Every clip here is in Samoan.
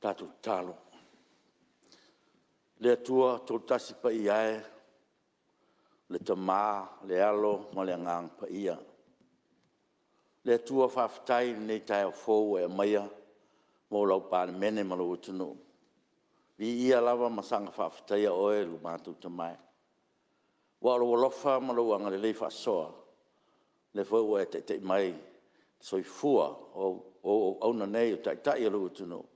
Tatou tatalo. Le Atua Toatasi Paia e, le Tama, le Alo ma le Agaga Paia. Le Atua faafetai i lenei taeao fou ua e aumaia mo lau Palemene ma lou atunuu. Viia lava ma saga faafetaia oe lo matou Tama e, aua o lou alofa ma lou agalelei faasoa, lea foi ua e taitai mai le soifua o au auauna nei o Taitai o lou atunuu,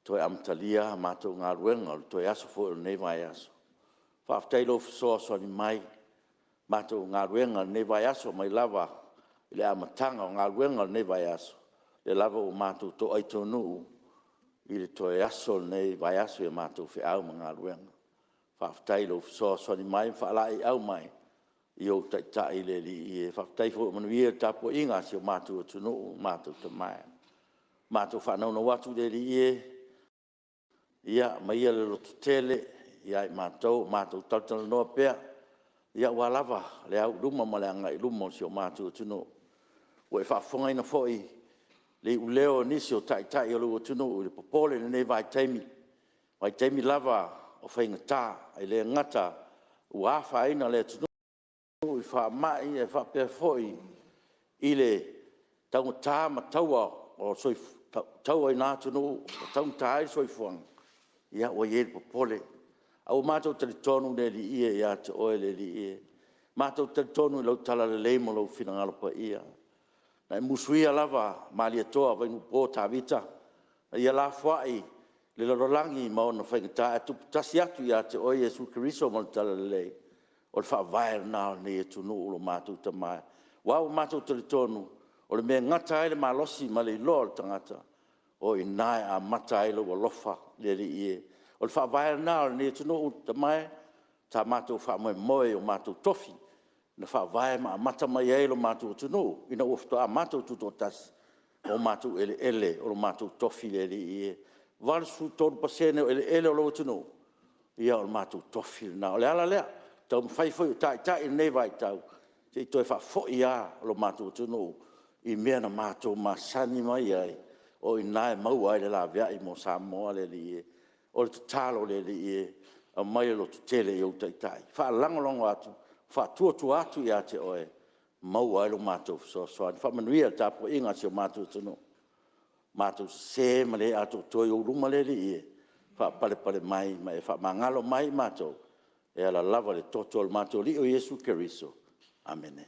toe amatalia a matou galuega o le toe aso foi o lenei vaiaso. Faafetai i lou fesoasoani mai i le matou galuega i lenei vaiaso, mai lava i le amataga o galuega o lenei vaiaso, lea lava ua matou toai taunuu i le toe aso o lenei vaiaso i a matou feau ma galuega. Faafetai i lou fesoasoani mai ma faalaeiau mai i ou taitai le Alii e. Faafetai foi ua manuia le tapuaiga a si o matou atunuu ma o matou tama e. Matou faanaunau atu le Alii e, ia aumaia le lototele ia i matou, matou talatalanoa pea aua lava le au i luma ma le agai i luma o si o matou atunuu. Ua e faafofogaina foi le iuleo o nisi o Taitai o lou atunuu i le popole i lenei vaitaimi, vaitaimi lava o faigata. E le gata ua afaina le atunuu i faamai ae faapea foi i le taugata ma taua i na atunuu ua taugata ai le soifuaga, ia ua i ai le popole. Ae ua matou talitonu le Alii e ia te Oe le Alii e, matou te talitonu i lou talalelei ma lou finagalo paia. Na e musuia lava Malietoa Vainuupo Tavita ina ia lafoai le lalolagi ma ona faigata ae tupu tasi atu ia te oe Iesu Keriso ma le Talalelei, o le faavae lena o lenei atunuu lo matou Tama e. Aua ua matou talitonu, o le mea e gata ai le malosi ma le iloa o le tagata, o i ina e amata ai lou alofa le Alii e. O le faavae lena o lenei atunuu le Tama e, sa matou faamoemoe i o matou tofi na faavae ma amata mai ai lo matou atunuu ina ua faatoa matou tutoatasi, o matou eleele o lo matou tofi le Alii e. E 83% o eleele o lou atunuu, ia o le matou tofi lena. O le ala lea o le taumafai foi o Taitai i lenei vaitau, se i toe faafoi lava lo matou atunuu i mea na matou masani mai ai, o i ina e maua ai le laveai mo Samoa le Alii e. O le tatalo le Alii e, aumai le lototele i ou Taitai, faalagolago atu, faatuatua atu ia te oe, maua ai lo matou fesoasoani. Faamanuia i le tapuaiga a si o matou atunuu, matou sese ma le atoatoa i ou luma le Alii e, faapalepale mai ma e faamagalo mai i matou, e ala lava i le toto o lo matou Alii o Iesu Keriso. Amene.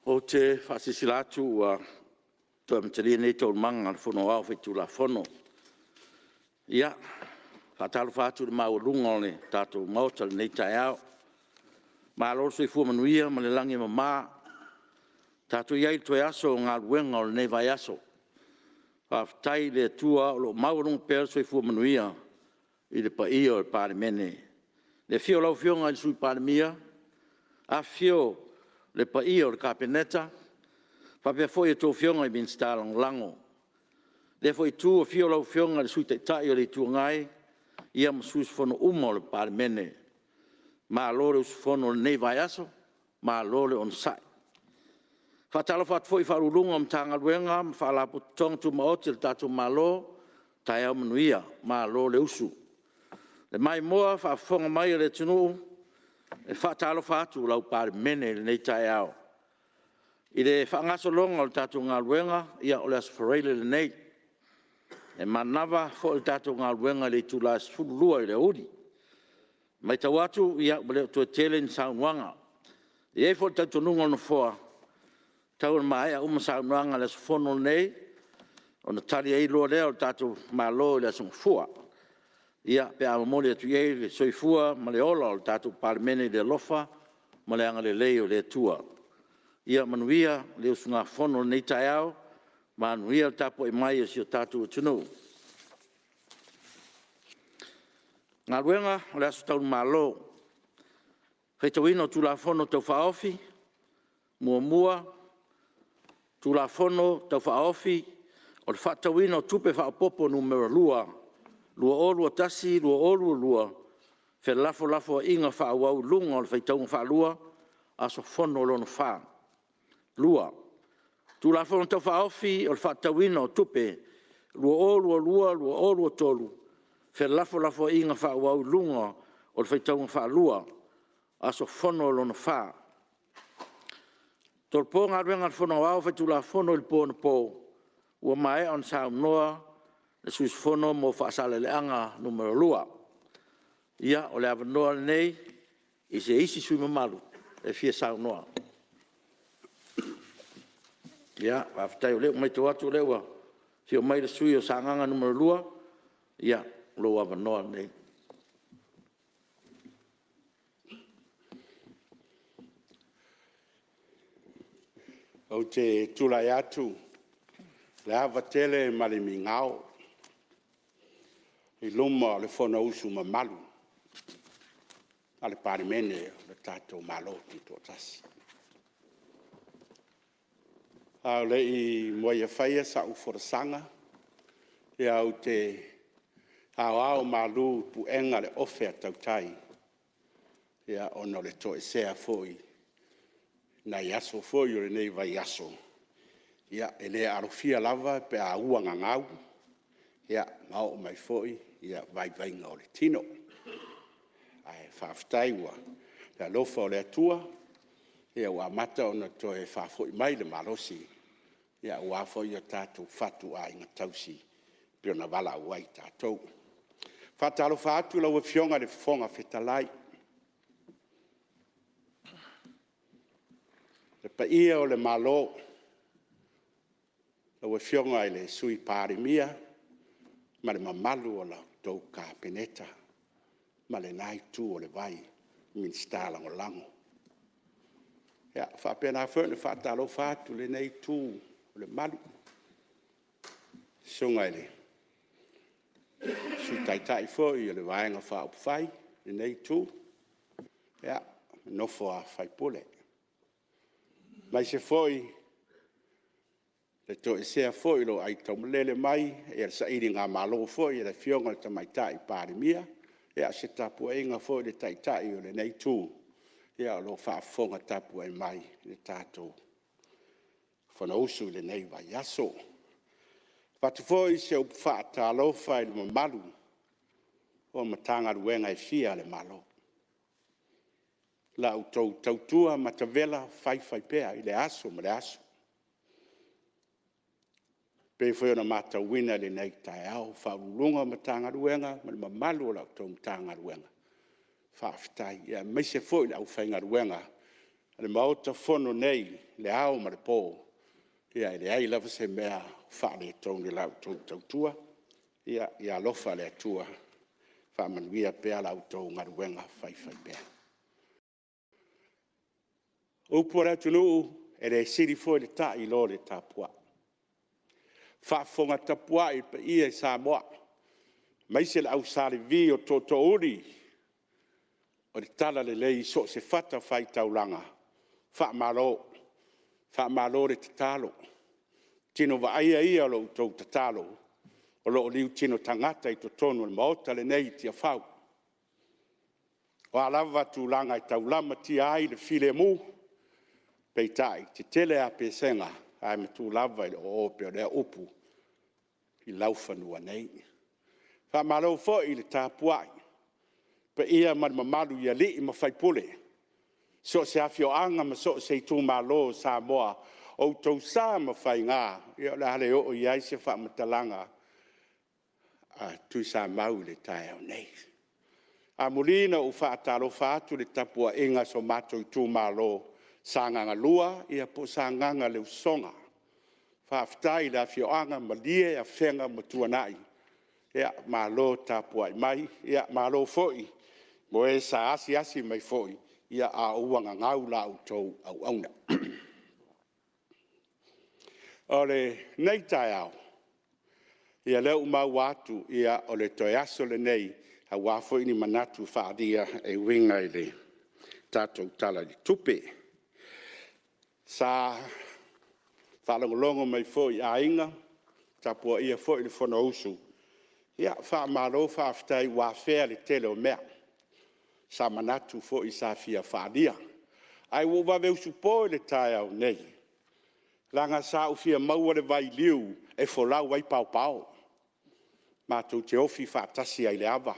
Ou te faasilasila atu ua toe amatalia nei Taualumaga a le Fono Aoao Faitulafono. Ia, e faatalofa atu i le maualuga o le tatou Maota i lenei taeao. Malo le soifua manuia ma le lagi e mama. Ua tatou i ai i le toe aso o galuega o lenei vaiaso. Faafetai i le Atua o lo o maualuga pea le soifua manuia i le paia o le Palemene. I le afio o lau Afioga i le Sui Palemia, afifio le paia o le Kapeneta, faapea foi a outou Afioga i Minisita Lagolago. I lea foi Itu, afio lau Afioga i le Sui Taitai o le Itu Agai ma sui usufono uma o le Palemene. Malo le usufono i lenei vaiaso, malo le onosai. E faatalofa atu foi i Ofisa Sili o Pulega o Matagaluega ma Faalapotopotoga Tumaoti a le tatou Malo, taeao manuia, malo le usu. I le maimoa faafofoga mai a le atunuu, e faatalofa atu lau Palemene i lenei taeao. I le faagasologa o le tatou galuega, ia o le Aso Faraile lenei, e manava foi le tatou galuega i le itula e 12:00 i le aoauli. E matau atu ua le o toe tele ni saunoaga. E i ai foi le talitonuga o le Nofoa, e tatau ona maea uma saunoaga i le aso Fono lenei Ona tali ai loa lea o le tatou Malo i le Aso Gafua, ia pe a momoli atu i ai le soifua ma le ola o le tatou Palemene i le alofa ma le agalelei o le Atua. Ia manuia le usugafono i lenei taeao, manuia le tapuai mai a si o tatou atunuu. Galuega o le Aso Taulimalo, Faitauina o Tulafono Tau Faaofi: 1. Tulafono Tau Faaofi o le Faatatauina o Tupe Faaopoopo Nu.2 2021/2022, felafolafoaiga faaauau i luga o le faitauga faalua – Aso Fono lona 4. 2. Tulafono Tau Faaofi o le Faatatauina o Tupe 2022/2023, felafolafoaiga faaauau i luga o le faitauga faalua – Aso Fono lona 4. E tolopo Galuega a le Fono Aoao Faitulafono i le po anapo ua maea ona saunoa le sui usufono mo Faasaleleaga 2. Ia, o le avanoa lenei i se isi sui usufono mamalu e fia saunoa. Ia, faafetai o lea ua matau atu o lea ua afio mai le sui usufono mo Sagaga 2, ia, o lou avanoa lenei. Ou te tulai atu i le ava tele ma le migao i luma o le Fonousu mamalu a le Palemene o le tatou Malo Tutoatasi. A o le i muai faia sau folasaga, ou te aoao malu i puega le ofe a tautai ona o le toesea foi i nai aso foi o lenei vaiaso, e le alofia lava pe a uagagau ma oo mai foi vaivaiga o le tino. Ae faafetai i le alofa o le Atua ua amata ona toe faafoi mai le malosi aua foi a tatou fatuaiga tausi e pei ona valaau ai tatou. E faatalofa atu i lau Afioga i le Fofoga Fetalai, le paia o le Malo, lau Afioga i le Sui Palemia ma le mamalu o la outou Kapeneta ma lena Itu o le vai i Minisita Lagolago. E faapena foi ona faatalofa atu i lenei Itu o le Malu, le Susuga i le Sui Taitai foi o le Vaega Faaupufai i lenei Itu ma le nofo a sui usufono. Aemaise foi le toesea foi o lo o aitaumalele mai le sailigamalo foi a le Afioga i le Tamaitai Palemia, a o se tapuaiga foi a le Taitai o lenei Itu o lo o faafofoga tapuai mai i le tatou Fonousu i lenei vaiaso. E avatu foi se upu faatalofa i le mamalu o Matagaluega e fia a le Malo i la outou tautua matavela faifaipea i lea aso ma lea aso. E pei foi ona matauina i lenei taeao, Ofisa Sili o Pulega o Matagaluega ma le mamalu o la outou Matagaluega, faafetai, aemaise foi le aufaigaluega a le Maota Fono nei i le ao ma le po, e leai lava se mea o faaletonu i la outou tautua. Ia alofa le Atua faamanuia pea la outou galuega faifaipea. O upu a le atunuu, e le sili foi le tai i lo le tapuai. Faafofoga tapuai le paia i Samoa, aemaise le au Sa Levi o Tootoouli o le talalelei i so o se fatafaitaulaga, faamalo. Faamalo le tatalo. O tino vaaia ia o lo outou tatalo o lo o liutino tagata i totonu o le Maota lenei i Tiafau. O a lava tulaga e tau lamatia ai le filemu, peitai, e tetele lava Pesega ae matua lava i le oo e pei o lea upu i laufanua nei. Faamalo foi le tapuai, paia ma le mamalu i alii ma faipule, so o se afioaga ma so o se itumalo o Samoa. O outou sa ma faiga, ia o le a le oo i ai se faamatalaga a Tuisamau i le taeao nei. Amuli ona ou faatalofa atu i le tapuaiga a si o matou itumalo o Sagaga 2 po o Sagaga le Usoga. Faafetai i le afioaga o Malie, Afega ma Tuanai, malo tapuai mai, malo foi mo e sa asiasi mai foi a o uagagau la outou auauna. O lenei taeao, ia o lea ua maua atu o le toe aso lenei aua foi ni manatu faaalia e uiga i le tatou Tala i le Tupe. Sa faalogologo mai foi i aiga, tapuaia foi le Fonousu, ia faamalo faafetai ua afea le tele o mea, sa manatu foi sa fia faaalia. Ae ua ou vave usupo i le taeao nei, leaga sa ou fia maua le vailiu e folau ai paopao, matou te ofi faatasi ai i le ava.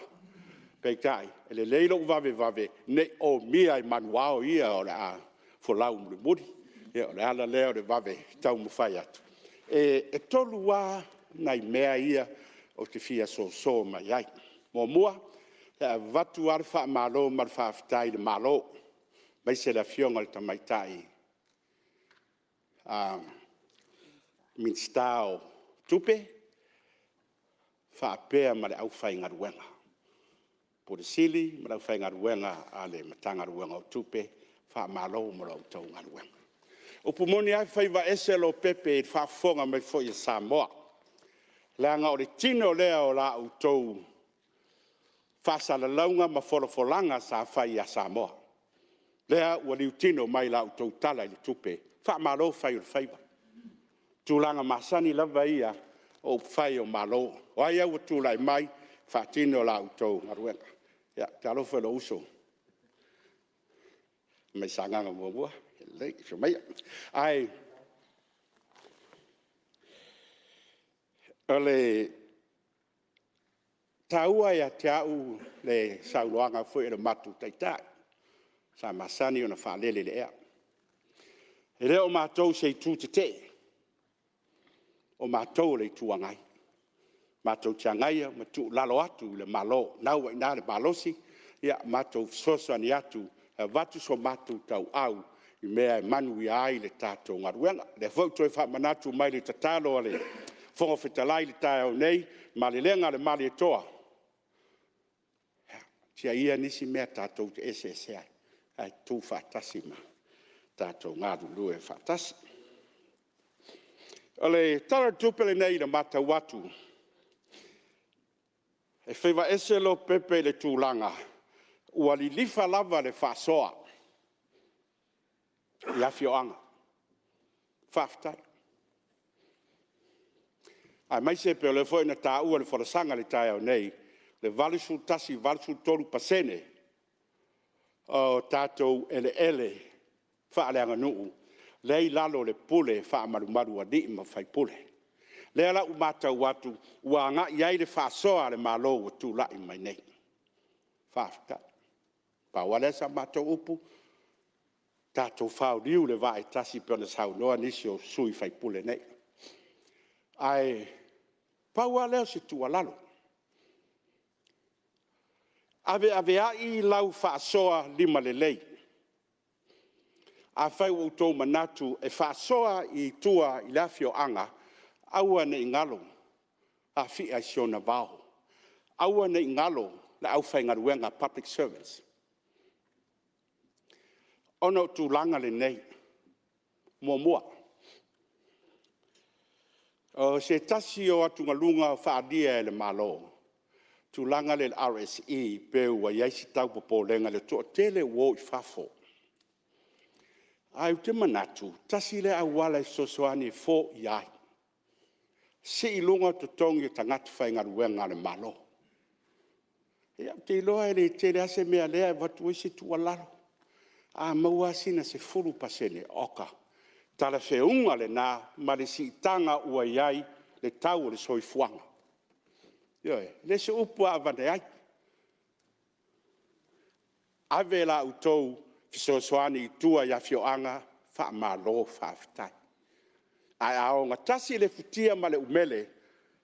Peitai, e lelei lou vavevave ne i omia i manua ia o le a folau mulimuli. Ia o le ala lea o le vave taumafai atu. E 3 lava nai mea ia ou te fia soso mai ai. Muamua, e avatu lava le faamalo ma le faafetai i le Malo, aemaise le Afioga i le Tamaitai Minisita o Tupe faapea ma le aufaigaluega, Ofisa Sili ma le aufaigaluega a le Matagaluega o Tupe, faamalo mo la outou galuega. O le upu moni lava e faiva ese Lopepe i le faafofoga mai foi a Samoa, leaga o le tino lea o la outou faasalalauga ma folafolaga sa fai ia Samoa, lea ua liutino mai i la outou Tala o le Tupe. Faamalo fai o le faiva. O tulaga masani lava ia o upufai o Malo. O ai lava ua tulai mai, faatino la outou galuega. Ia, talofa i lou uso mai Sagaga 1, lelei, afio maia. Ae o le taua ia te au le saunoaga foi a le matou Taitai sa masani ona faalele i le ea. E le o matou o se itu tetee, o matou o le Itu Agai, matou te agaia ma tuualalo atu i le Malo, o lena ua i ina le malosi, matou fesoasoani atu e avatu so matou tauau i mea e manuia ai le tatou galuega. O lea foi ua toe faamanatu mai i le tatalo a le Fofoga Fetalai i le taeao nei, le malelega a le Malietoa, tia ia nisi mea tatou te eseese ai, ae tutu faatasi ma tatou galulue faatasi. O le Tala o le Tupe lenei i le matau atu, e faiva ese Lopepe i le tulaga ua lilifa lava le faasoa i afioaga. Faafetai. Aemaise pei o lea foi na taua i le folasaga i le taeao nei, le 81-83% o tatou eleele faaleaganuu lea e i lalo o le pule faamalumalu a alii ma faipule. O lea la ua matau atu ua agai i ai le faasoa a le Malo ua tulai mai nei. Faafetai. Pau lava lea o sa matou upu, tatou faoliu le vaa e tasi pei ona saunoa nisi o sui usufono nei. Ae pau lava lea o se tuualalo, aveaveai lau faasoa limalelei. Afai ua outou manatu e faasoa i tua i le afioaga, aua ne i galo Afia i si ona vao, aua ne i galo le aufaigaluega public servants. Ona o le tulaga lenei. Muamua, o se tasi o atugaluga faaalia e le Malo, le tulaga lea i le RSE pei ua i ai si tau popolega i le toatele ua o i fafo. Ae ou te manatu, tasi lea auala e fesoasoani e foia ai, sii i luga totogi o tagata faigaluega a le Malo. Ia ou te iloa e le tele lava se mea o lea e avatu ai se tuualalo, a maua lava sina 10%, oka, talafeuga lena ma le siitaga ua i ai le tau o le soifuaga. Ioe. E le o se upu lava avane ai. Ave la outou fesoasoani i tua i afioaga, faamalo faafetai. Ae a ogatasi le futia ma le umele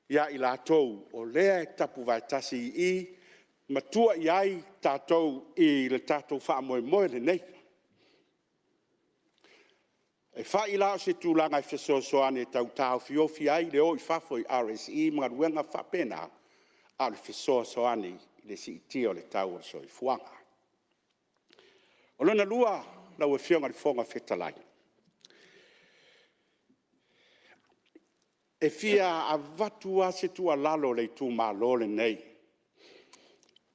ia i latou o lea e tapuvae tasi i i ma tua i ai tatou i le tatou faamoemoe lenei. E fai la o se tulaga e fesoasoani e tau taofiofi ai le o i fafo i RSE ma galuega faapena, a o le fesoasoani i le siitia o le tau o le soifuaga. O lona lua lau Afioga i le Fofoga Fetalai, e fia avatu lava se tuualalo a le itumalo lenei,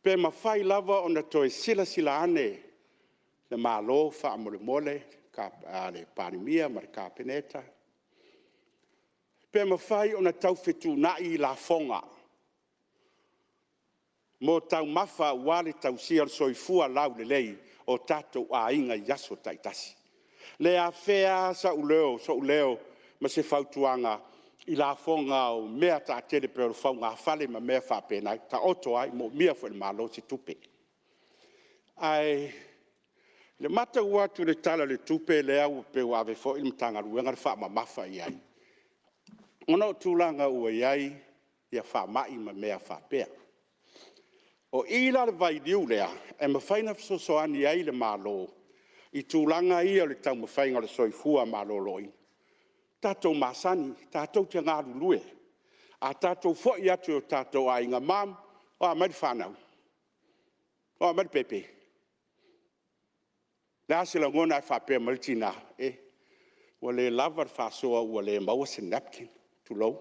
pe mafai lava ona toe silasila ane le Malo faamolemole, le Palemia ma le Kapeneta, pe mafai ona tau fetuunai lafoga mo taumafa aua le tausia o le soifua laulelei o tatou aiga i aso taitasi. E le afea lava sou leo ma se fautuaga i lafoga o mea taatele e pei o faugafale ma mea faapena e taoto ai, e moomia foi e le Malo se tupe. Ae i le matau atu i le Tala o le Tupe lea e pei ua ave foi le Matagaluega le faamamafa i ai, ona o tulaga ua i ai faamai ma mea faapea. O i la i le vailiu lea e mafai ona fesoasoani ai le Malo i tulaga ia o le taumafaiga o le soifua maloloina. Ua tatou masani tatou te galulue, a tatou foi atu i tatou aiga, mom o a mai le fanau? O a mai le pepe? O le a se lagona ae faapea mai le tina, e, ua le lava le faasoa ua le maua se napkin, tulou,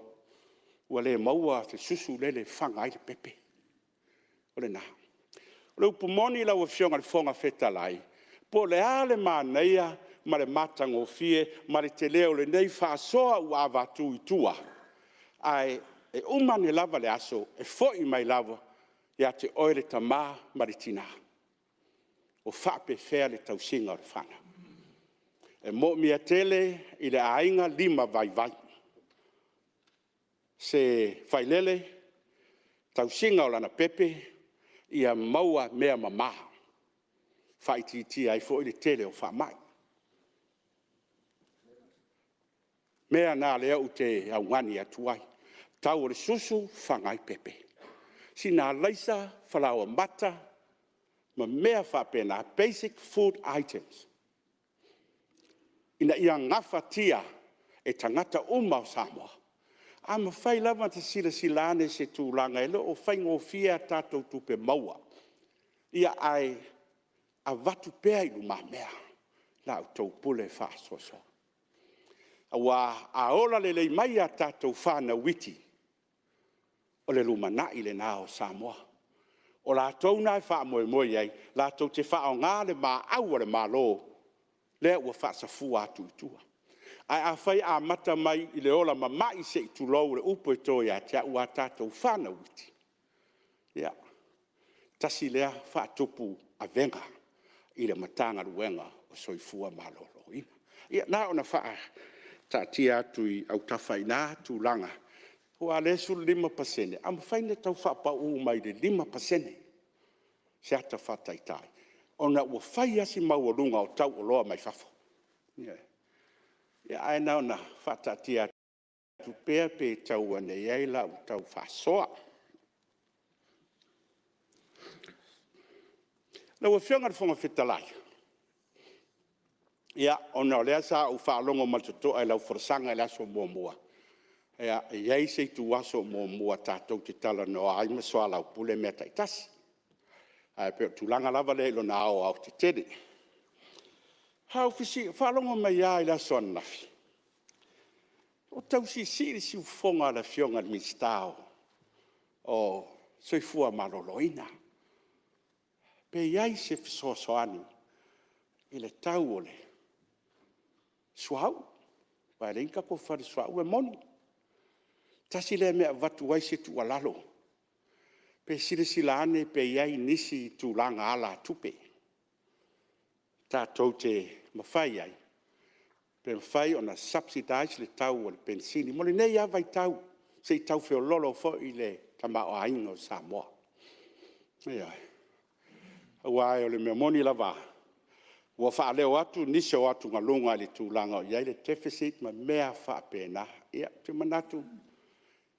ua le maua se susu lele e fafaga ai le pepe. O lena. O le upu moni lau Afioga i le Fofoga Fetalai, po o le a le manaia ma le matagofie ma le tele o lenei faasoa ua avatu i tua, ae uma ane lava le aso, e foi mai lava ia te oe le tama ma le tina, o faapefea le tausiga o le fanau. E moomia tele i le aiga limavaivai se failele, tausiga o lana pepe, ia maua mea mama, faaitiitia ai foi le tele o faamai. O mea na o lea ou te augani atu ai. Tau o le susu, fafaga ai pepe. Sina alaisa, falaoamata ma mea faapena, basic food items, ina ia gafatia e tagata uma o Samoa. A mafai lava ona silasila ane i se tulaga, e le o faigofie a tatou tupe maua, ae avatu pea i lumamea i la outou pule faasoasoa. Aua a ola lelei mai a tatou fanau iti, o le lumanai lena o Samoa. O latou lena e faamoemoe i ai latou te faaaoga le maau a le Malo lea ua faasafua atu i tua. Ae afai e amata mai i le ola mamai se i tulou le upu e to ia te au a tatou fanau iti, ia, tasi lea faatupu avega i le Matagaluega o le Soifua Maloloina. Ia na ona faataatia atu i autafa i ina tulaga, aua o lea e 15%, a mafai ona tau faapau mai i le 5% se ata faataitai, ona ua fai lava si maualuga o tau o oloa mai fafo. Ia, ae na ona faataatia atu pea pe tau ane i ai la outou faasoa. Lau Afioga i le Fofoga Fetalai, ona o lea sa ou faalogo ma le totoa i lau folasaga i le aso muamua, e i ai se ituaso o muamua tatou te talanoa ai ma soalaupule mea taitasi, ae pei o le tulaga lava lea i lona aoaotetele. Ae ou faalogo mai lava i le aso ananafi o tau siisii le siufofoga o le Afioga i le Minisita o le Soifua Maloloina, pe i ai se fesoasoani i le tau o le suauu, aua e leai ni tatou fale suauu. E moni, tasi lea mea e avatu ai se tuualalo, pe silasila ane pe i ai nisi tulaga alatupe tatou te mafai ai, pe mafai ona subsidize le tau o le penisini mo lenei lava vaitau, se i tau feoloolo foi le tamaoaiga o Samoa. Ioe. Aua o le mea moni lava, ua faaleo atu nisi o atugaluga i le tulaga o i ai le deficit ma mea faapena. Ia, ou te manatu,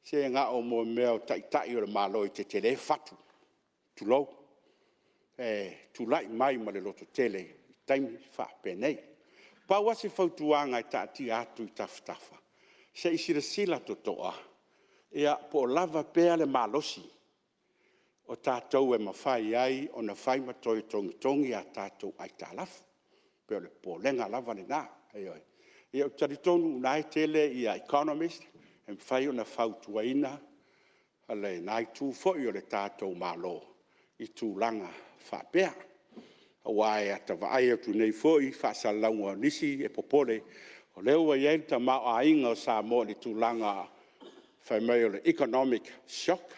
se na o mea o taitai o le Malo e tetele fatu, tulou, e tulai mai ma le lototele i taimi faapenei. Pau lava se fautuaga e taatia atu i tafatafa, se i silasila totoa po o lava pea le malosi o tatou e mafai ai ona fai ma toe togitogi a tatou aitalafu. E pei o le popolega lava lena, ioe. Ia ou te talitonu o lena e tele economist e mafai ona fautuaina lena itu foi o le tatou Malo i tulaga faapea. Aua a ta vaai atu nei foi i faasalalauga o nisi e popole o lea ua i ai le tamaoaiga o Samoa i le tulaga fai mai o le economic shock.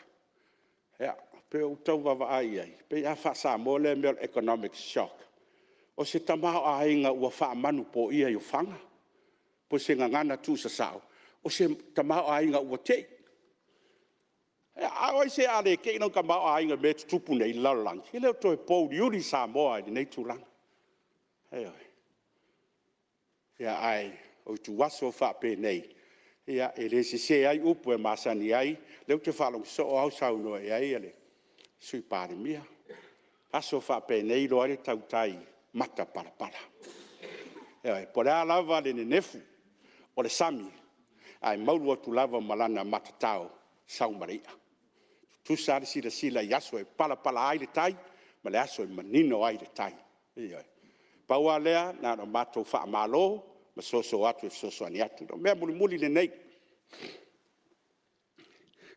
Ia, pei ua ou tau vaavaai i ai, pei a faa-Samoa lea mea o le economic shock? O se tamaoaiga ua faamanupoia-i-ofaga po o se gagana tuusasao, o se tamaoaiga ua te i. A o ai se a le te i lona tamaoaiga i mea e tutupu nei i le lalolagi? E le o toe pouliuli Samoa i lenei tulaga. Ioe. Ia, ae o ituaso faapenei, e le sese ai upu e masani ai, lea ou te faalogo soo lava o saunoa i ai le Sui Palemia. O aso faapenei e iloa ai le tautai matapalapala. Ioe. Po o le a lava le nenefu o le sami, ae maua atu lava ma lana matatao sau ma le i'a. E tutusa lava le silasila i aso e palapala ai le tai ma le aso e manino ai le tai. Ioe. Pau lava lea na ona matou faamalo ma soso atu e fesoasoani atu. O le mea mulimuli lenei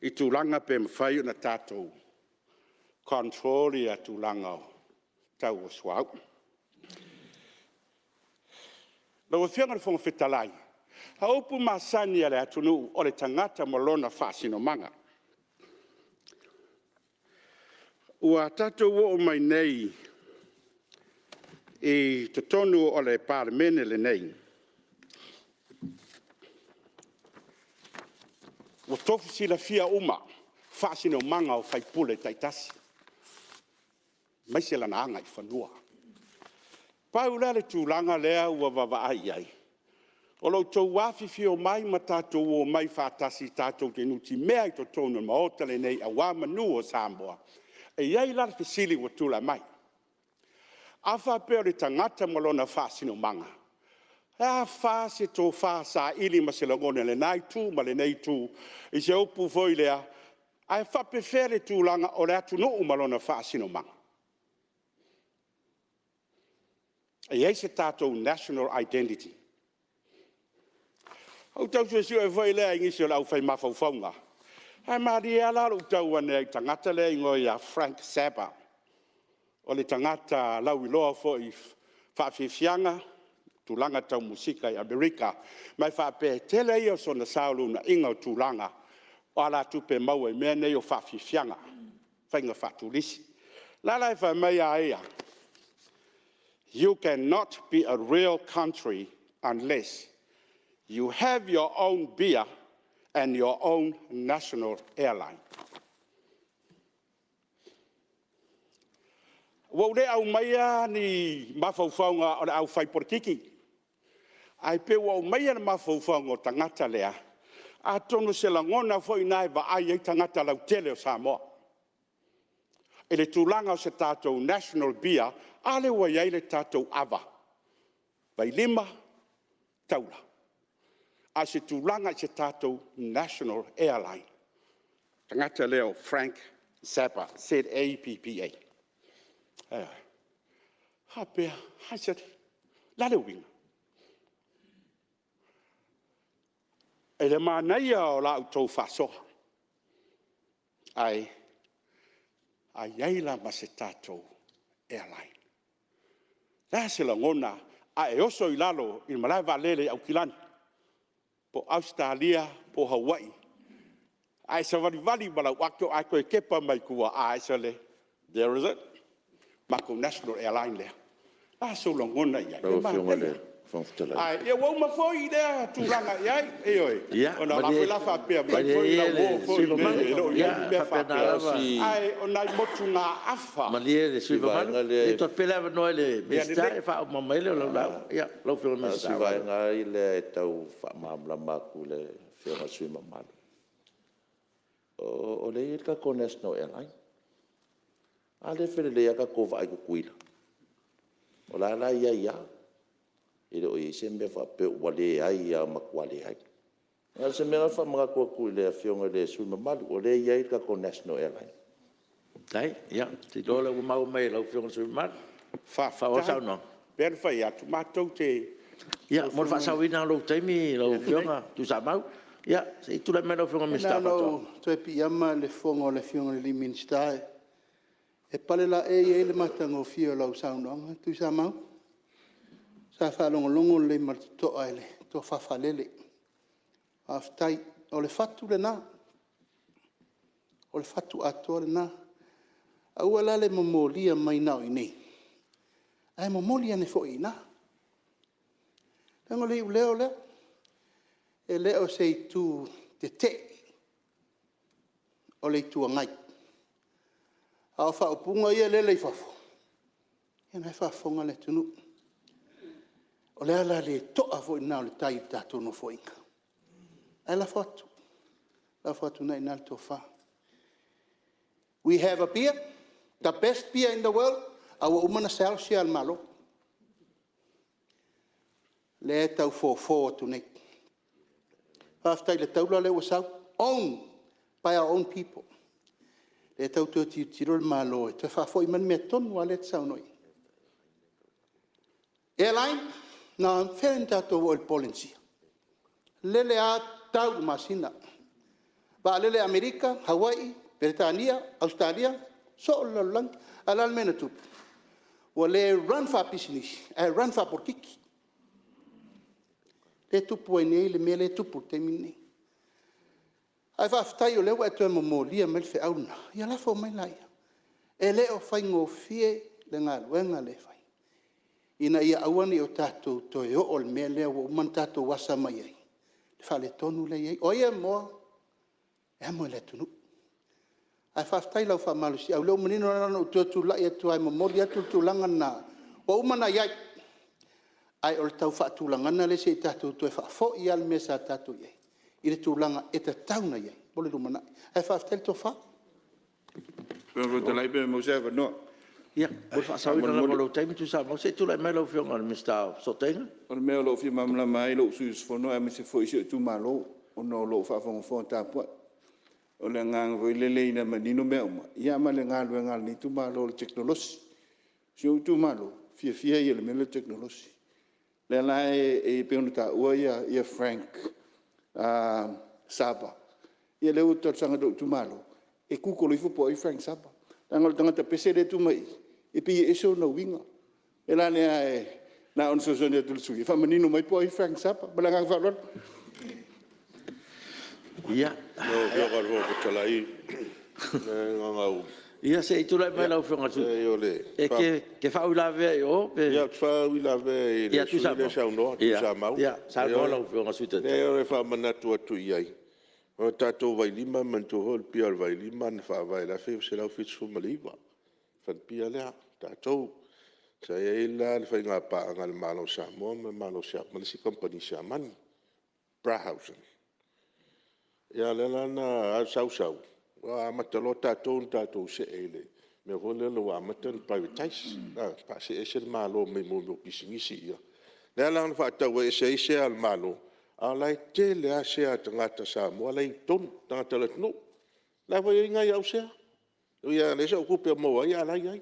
i tulaga pe mafai ona tatou control le tulaga o tau o suauu. Lau Afioga i le Fofoga Fetalai, o upu masani a le atunuu, o le tagata ma lona faasinomaga. Ua tatou oo mai nei i totonu o le Palemene lenei, ua tofu silafia uma faasinomaga o sui usufono taitasi, aemaise lana agaifanua. Pau la le tulaga lea ua vaavaai i ai, o lo outou afifio mai ma tatou omai faatasi tatou te nutimea i totonu o le Maota lenei aua manu o Samoa. E i ai la le fesili ua tulai mai; a faapea o le tagata ma lona faasinomaga, e a fa se tofa saili ma se lagona i lena itu ma lenei itu i se upu foi lea, ae faapefea le tulaga o le atunuu ma lona faasinomaga? E i ai se tatou national identity? Na ou tau suesue foi lea i nisi o le aufai mafaufauga, ae malie lava la lou tau ane ai i le tagata lea e igoa ia Frank Zappa, o le tagata lauiloa foi i faafiafiaga i tulaga tau musika i Amerika, ma e faapea o le tele ia o sona sao i le uunaiga o tulaga o alatupe maua i mea nei o faafiafiaga, faiga faa-turisi. O la e la fai mai a ia, “You cannot be a real country unless you have your own beer and your own national airline.” Ua ou le aumaia ni mafaufauga o le aufai-polokiki, ae pei ua aumai le mafaufauga o le tagata lea, atonu o se lagona foi lena e vaai ai tagata lautele o Samoa i le tulaga o se tatou national beer. A lea ua i ai le tatou ava, vailima, taula, a o se tulaga i se tatou national airline. O le tagata lea o Frank Zappa Z a p p a. Ioe. Ou faapea, o le a le uiga? I le manaia o la outou faasoa, ae a i ai la ma se tatou airline? O le a se lagona a e oso i lalo i le malae vaalele i Aukilani po o Ausetalia po o Hawaii ae e savalivali ma lau ato ae toe tepa mai tua, ae sole, there is it, matou national airline lea. O le a sou lagona i ai? Lau Afioga i le Fofoga Fetalai... Ae ia ua uma foi lea tulaga i ai, ioe, Ia, ona o la foi o le a faapea mai malie o le a ia ou oo le sui usufono foi i mea e le o i ai ni mea faapea, ae o nai motugaafa... Malie le sui usufono Ia mamalu, se i tuu atu pea le avanoa i le Minisita ona faauma mai lea o lau lauga. Ia, lau Afioga i le Na o Minisita. si vaega lava lea e tau faamalamalama atu i le Afioga i le sui usufono mamalu. O lea e i ai le tatou national airline. A lea e felelei lava le tatou vaa i Tutuila? O la e la e i ai lava. E le o i ai se mea faapea ua leai lava ua matua leai. Na o se mea lena e faamanatu atu i le Afioga i le sui usufono mamalu, o lea e i ai le tatou national airline. Faafetai. Ia, ou te iloa o lea ua maua mai e lau Afioga i le sui usufono mamalu. Faaauau le saunoaga. Faafetai. E pei ona fai atu, matou te… Ia, mo le faasaoina o lou taimi lau Afioga Tuisamau, se i tulai mai lau Afioga i le Minisita o Na ona Faatoaga. ou toe piiama i le fofoga o le Afioga i le Minisita, e palelaei ai le matagofie o lau saunoaga Tuisamau. Sa faalogologo lelei ma le totoa i le tofa faalele. Faafetai. O le fatu lena, o le fatu atoa lena. Aua la le momolia mai na o i inei, ae momoli ane foi i ina. Leaga o le iuleo lea, e le o se itu tetee, o le Itu Agai. A o faaupuga ia e lele i fafo, ia o lena e faafofoga le atunuu. O le ala le toa foi lena o le tai i le tatou Nofoaiga. Ae lafo atu, lafo atu o lena e i ina le tofa. We have a beer, the best beer in the world, a ua uma ona sell share a le Malo. Lea e tau fofo atu nei. Faafetai i le taula lea ua sau, own by our own people. Lea e tau toe tilotilo le Malo e toe faafoi mai le mea tonu lava lea e te saunoa i ai. Airline, na afea ona tatou o i le Polenisia? Lele lava tau i le masina. Vaalele a Amerika, Hawaii, Peretania, Ausetalia, soo le lalolagi. A o le a le mea na tupu? Ua le run faapisinisi ae run faapolokiki. Lea e tupu ai nei le mea lea e tupu i le taimi lenei. Ae faafetai o lea ua e toe momolia maia le feau lena, ia lafo mai laia. E le o faigofie le galuega lea e fai, ina ia aua ne i o tatou toe oo i le mea lea ua uma ona tatou asa mai ai, le faaletonu lea e i ai. O ai e amoa? E amo e le atunuu. Ae faafetai i lau faamalosiau, o lea ua manino. Na ona ou toe tulai atu lava e momoli atu le tulaga lena, ua uma ona i ai, ae o le tau faatulagaga lea se i tatou toe faafoi lava le mea sa tatou i ai i le tulaga e tatau ona i ai mo le lumanai. Ae faafetai le tofa. Ia, mo le faasaoina lava o lou taimi Tuisamau, se i tulai mai lau Afioga i le Minisita o Fesootaiga. O le mea o lo o fia malamalama ai lou sui usufono aemaise foi o si ou itumalo ona o lo o faafogafoga tapuai. O le agaga foi lele ina ia manino mea uma ma le galuega a lenei itumalo o le tekonolosi. O si ou itumalo, o le fiafia ia i le mea lea o le tekonolosi. O lea la e pei ona taua Frank Zappa, ia o lea ua ou talosaga i lou itumalo, e goggle ifo po o ai Frank Zappa, leaga o le tagata pese lea e tu mai i i, e pei e ese ona uiga. O le mea la lea na ona fesoasoani atu i le sui usufono, e faamanino mai po o ai Frank Zappa. Ma le agaga faaaloalo. Ia, ia se i tulai mai lau Afioga i le… E te faauilavea i o pe… Ia, ou te faauilavea i le sui usufono lea e saunoa Tuisamau. Ia saunoa lau Afioga i le Sui Taitai. Leai e faamanatu atu i ai, o le tatou Vailima manatua foi o le pia o le Vailima na faavae i le 1979, le falepia lea a tatou. Sa i ai la le faigapaaga a le Malo o Samoa ma le isi kamupani Siamani, Brahoussen. Ia lea la na sau sau amata loa tatou ona tatou see i le mea foi lele ua amata ona privatize, faasee ese le Malo mai mea o pisinisi ia. Lea la na faatau ese ai sea a le Malo, a o la e tele lava sea a tagata Samoa la e i totonu, tagata o le atunuu. O la foi e i ai nai au sea, e ui lava ina leai sau tupe o maua ai, a o la e i ai.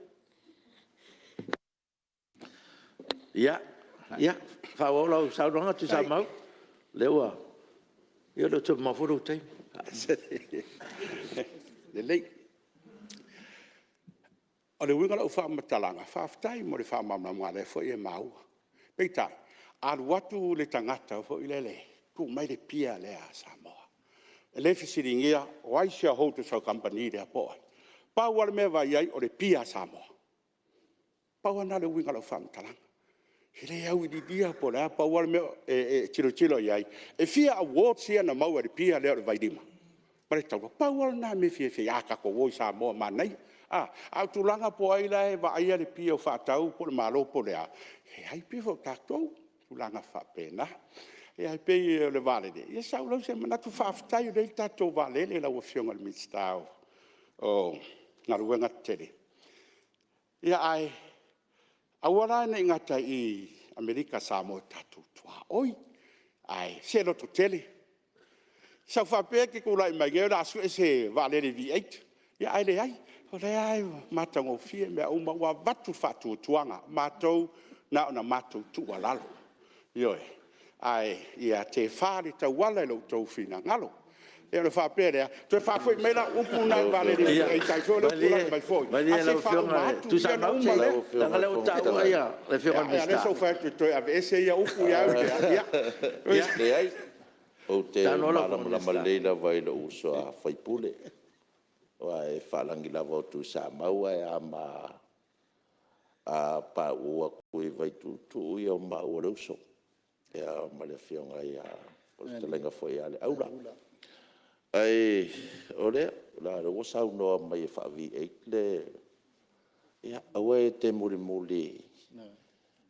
Ia, faaauau lau saunoaga Tuisamau, lea ua… e le o toe mamao foi lou taimi. Lelei. O le uiga o lau faamatalaga, faafetai mo le faamalamalamaga o lea foi e maua. Peitai, a alu atu le tagata foi lele tuu mai le pia lea a Samoa, e le fesiligia o ai shareholders o le kamupani lea po o ai. Pau lava le mea e vaai i ai, o le pia a Samoa. Pau lava lena o le uiga o lau faamatalaga. E le auiliilia po o le a, pau lava le mea e tilotilo i ai, e fia awards ia na maua e le pia lea o le Vailima ma le Taula? Pau lava lena o le mea e fiafia i ai, a tatou o i Samoa manaia. A o tulaga po o ai la e vaaia le pia o faatau po o le Malo po o le a, e leai, e pei foi o tatou, tulaga faapena. Ae pei o le vaalele, ia sau loa se manatu, faafetai o lea e i ai le tatou vaalele lau Afioga i le Minisita o Galuega Tetele, ae aua la ne i gata i i Amerika Samoa i tatou tuaoi. Ae se lototele. Sa ou faapea e te tulai mai nei o le a sue se vaalele V8, ae leai. O lea lava e matagofie mea uma, ua avatu le faatuatuaga, o matou na ona matou tuualalo. Ioe. Ae ia tefa le tauala i lo outou finagalo. Ia ona faapea lea, toe faafoi mai lau upu lena i le vaalele V8 ai foi o lea ua tulai mai foi, ae se i faauma atu ona uma lea. Malie lau Afioga le Ia Tuisamau, leaga o lea ua taua le Afioga i le A o lea sa ou fai atu e toe aveese ia upu, ae ui i lea... Leai, ou te malamalama lelei lava i lou uso a sui usufono, aua e faalagi lava o Tuisamau, ae a ma pauu atu i Vaituutuu, ia o maua o le uso ma le afioga ia, le fetalaiga foi ia Leaula. Ae o lea ua saunoa mai e faa V8 le... Ia aua e te mulimuli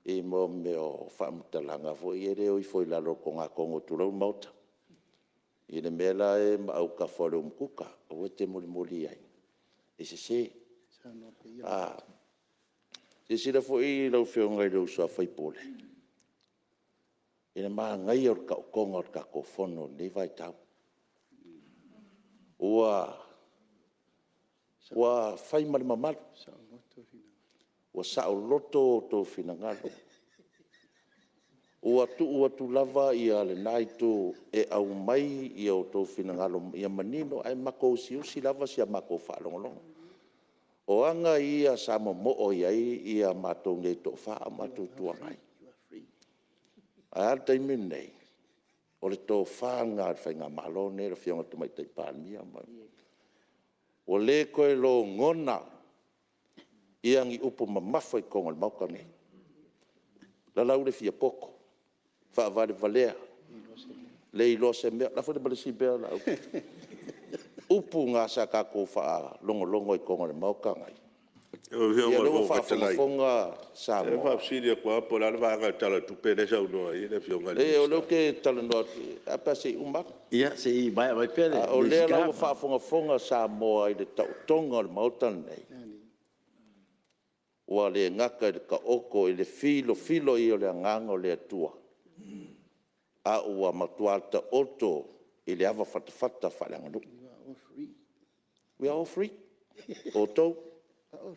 i mea o faamatalaga foi ia e o ifo i lalo o le togatogo tulou le Maota, i le mea la e i autafa o le umukuka. Aua e te mulimuli i ai, e sese. Silasila foi lau Afioga i le uso a sui usufono i le manaia o le taotoga o le tatou Fono i lenei vaitau. Ua fai ma le mamalu, ua saoloto outou finagalo, ua tuu atu lava lena Itu e aumai outou finagalo ia manino, ae matou usiusi lava si a matou faalogologo. O aga ia sa momoo i ai matou nei e toa-fa a o matou Itu Agai. Ae a le taimi lenei? O le tofa lena a le faigamalo lenei le Afioga i le Tamaitai Palemia ma le... Ua le toe logona ni upu mamafa i totonu o le Maota lenei. Lalau le fiapoto, faavalevalea, le iloa se mea. O le a foi ma le isi mea Laauli? O upu na sa tatou faalogologo ai i totonu o le Maota lenei. Lau Ia Afioga o i lea le ua Fofoga Fetalai, faafogafoga e Samoa. faafesili atu lava po o le a le vaega o le Tala o le Tupe lea e saunoa i ai le Afioga i le Leai o lea Minisita. ou te talanoa atu, ae a pe a se i uma atu. Ia, se i maea mai pea le A o lea la Minisita. ua faafogafoga Samoa i le taotoga o le Maota lenei, ua le gata i le taoto i le filofilo i ai o le agaga o le Atua, a ua matua taoto i le avafatafata faaleaganuu. We are all free, o outou,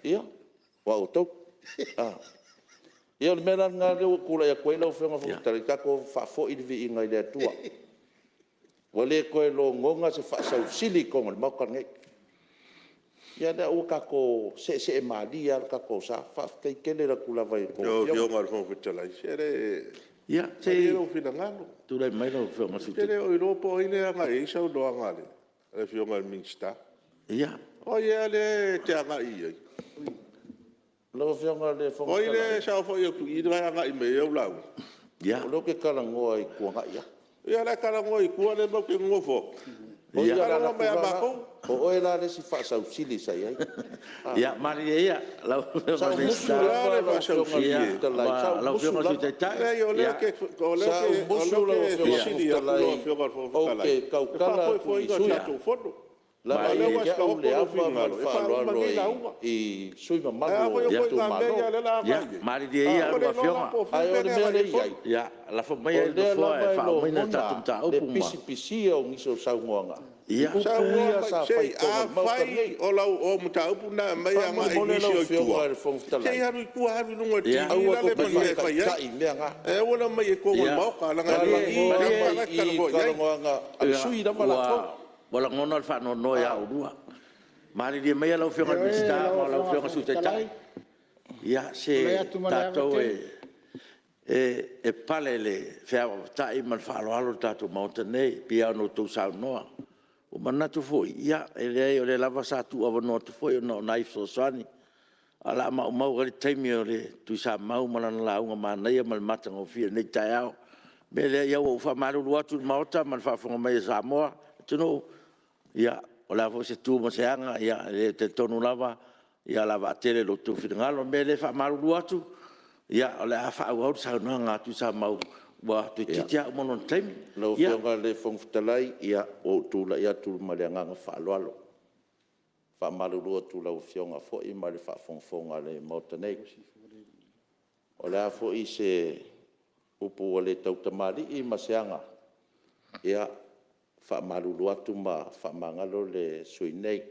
ia, o a outou. Ia o le mea la lena lea ua ou tulai atu ai lau Afioga i le Fofoga Fetalai, tatou faafoi le viiga i le Atua, ua le toe logona se faasausili i totonu o le Maota lenei. Ia o lea ua tatou seesee malie lava lo tatou sa. Faafetai tele atu lava i a outou Lau Afioga. Afioga i le Fofoga Fetalai, se Ia, se malie i lou finagalo. tulai mai lau Afioga i le Ou Sui te le Taitai. o iloa po o ai lea e agai i ai le saunoaga a le Afioga i le Minisita. Ia. O ai ea lea e te agai i ai? Lau Afioga i le O Fofoga ai lea Fetalai, e saofai atu i i lea e agai mai ai au lauga? O lea ou te talanoa i tuanai atu. Ia o le a e talanoa i tua lea matou te nonofo atu? O ia o le a alu Talanoa atu mai ia la, matou. o oe la le isi faasausili sa i ai. Ia, malilie ia lau Sa Afioga i ou le musu Minisita O le a lava le lau Afioga i faasausili le e? Fofoga Fetalai, ma sa ou lau musu Afioga i le Sui lava. Taitai. Leai o lea Ia, ou te Sa ou musu lau Afioga i le Fofoga fesili atu Fetalai lau Afioga i le Fofoga ou Fetalai, te i le tautala atu i faafoefoeina o sui le usufono, tatou Fono. leaga A o e lea ia ua te e au taoto le lou ava ma finagalo le e faauma faaaloalo nei lauga. i sui usufono Ae a mamalu fai o o ituaiga mea itumalo. ia lea o le a Ia, agai i malilie ai, ia ua lau le iloa la Afioga. po o fea Ae le o mea le lea e mea agai lea i ai e le i ai, Fono. Ia, lafo o maia i le lea Nofoa lava e e faauma le logona tatou le mataupu ma... pisipisia o nisi o saunoaga i Ia, upu Saunoa ia mai, sa se fai i totonu o le Maota lenei. afai o au mataupu na e aumai agai i Faamolemole nisi lau o i Afioga tua, i le Fofoga se Fetalai, i alu i tua alu i luga o le ia, TV aua la tou le te mea e fai ai. faataitai i mea na. Ae aua le aumaia i totonu o le Maota leaga e malie, i Talanoa lava malie. la mai e te i i talanoa i ai. talanoaga a Ia, sui usufono lava latou. ua lagona le faanoanoa ia oulua. Malilie maia lau Afioga i le Ioe Minisita lau ma lau Afioga i le Afioga i le Fofoga Sui Fetalai, Taitai. Ia, tulai se atu ma le ava tatou tele. e pale i le feavaavatai ma le faaaloalo le tatou Maota nei, e pei lava ona outou saunoa. Ua manatu foi, ia e leai o lea lava sa tuuavanoa atu foi ona o nai fesoasoani, ae o le a maumau ai le taimi o Tuisamau ma lana lauga manaia ma le matagofie i lenei taeao. O le mea lea, ua ou faamalulu atu i le Maota ma le faafofoga mai a Samoa ma le atunuu, ia, o le a foi se tu ma se aga, e talitonu lava o le a vaatele i lo outou finagalo. O le mea lea e faamalulu atu, o le a faaauau le saunoaga a Tuisamau, ua toeitiiti lava uma lona taimi. Lau Ia, Afioga i le Fofoga Fetalai, ua ou tulai atu ma le agaga faaaloalo. E faamalulu atu i lau Afioga foi ma le faafogafoga a le Maota nei. O le a foi se upu ua le tautamalii ma se aga, ia, e faamalulu atu ma faamagalo le sui usufono nei.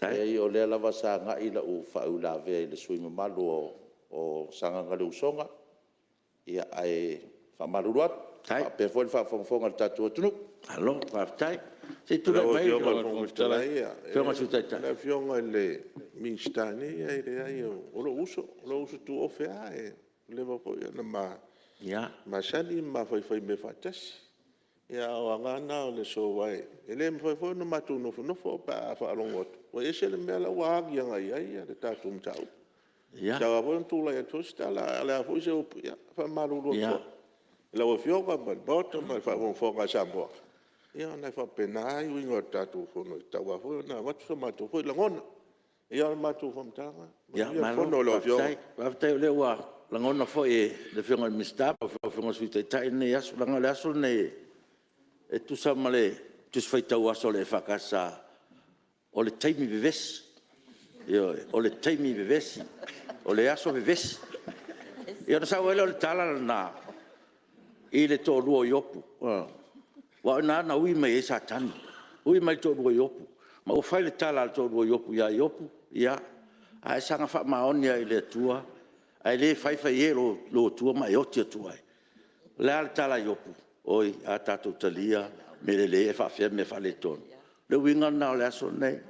Leai o lea lava sa agai lau faauilavea i le sui usufono mamalu o Sagaga le Usoga, ae faamalulu atu, faapea foi le faafogafoga a le tatou atunuu. Malo faafetai. Se i tulai Lau mai lau Afioga i le Fofoga Fetalai, Afioga i le Sui Taitai. o le Afioga i le Minisita nei, e leai o lou uso, o lou uso tuofe lava, ua leva foi ona ma masani ma ma faifai mea faatasi. A o aga lava na o le aso, aua e le mafai foi ona matou nofonofo pe a faalogo atu ua ese le mea la ua agi agai i ai le tatou mataupu. E tatau lava foi ona tulai atu foi se tala, a o le a foi se upu, ia e faamalulu atu foi i lau Afioga ma le Maota ma le faafogafoga a Samoa, ia ona e faapena lava uiga o le tatou Fono, e tatau lava foi ona avatu so matou foi lagona. Ia o le matou faamatalaga lena. Manuia le Fono lau Afioga. Malo faafetai. Faafetai o lea ua lagona foi e le Afioga i le Minisita ma lau Afioga i le Sui Taitai lenei aso, leaga o le aso lenei, e tusa ma le Tusi Faitau Aso a le EFKS, o le taimi vevesi, ioe, o le taimi vevesi, o le aso vevesi. Ia ona sau ai lea o le tala lena i le toalua o Iopu, aua o i ina na ui mai ai Satani, ui mai i le toalua o Iopu. Ma ua fai le tala a le toalua o Iopu ia Iopu, “Ia, a e saga faamaoni lava i le Atua ae le faifai ia i lou Atua ma e oti atu ai?” O le a le tala a Iopu? Oi, a tatou talia mea lelei ae faapefea mea faaletonu. O le uiga lena o le aso lenei.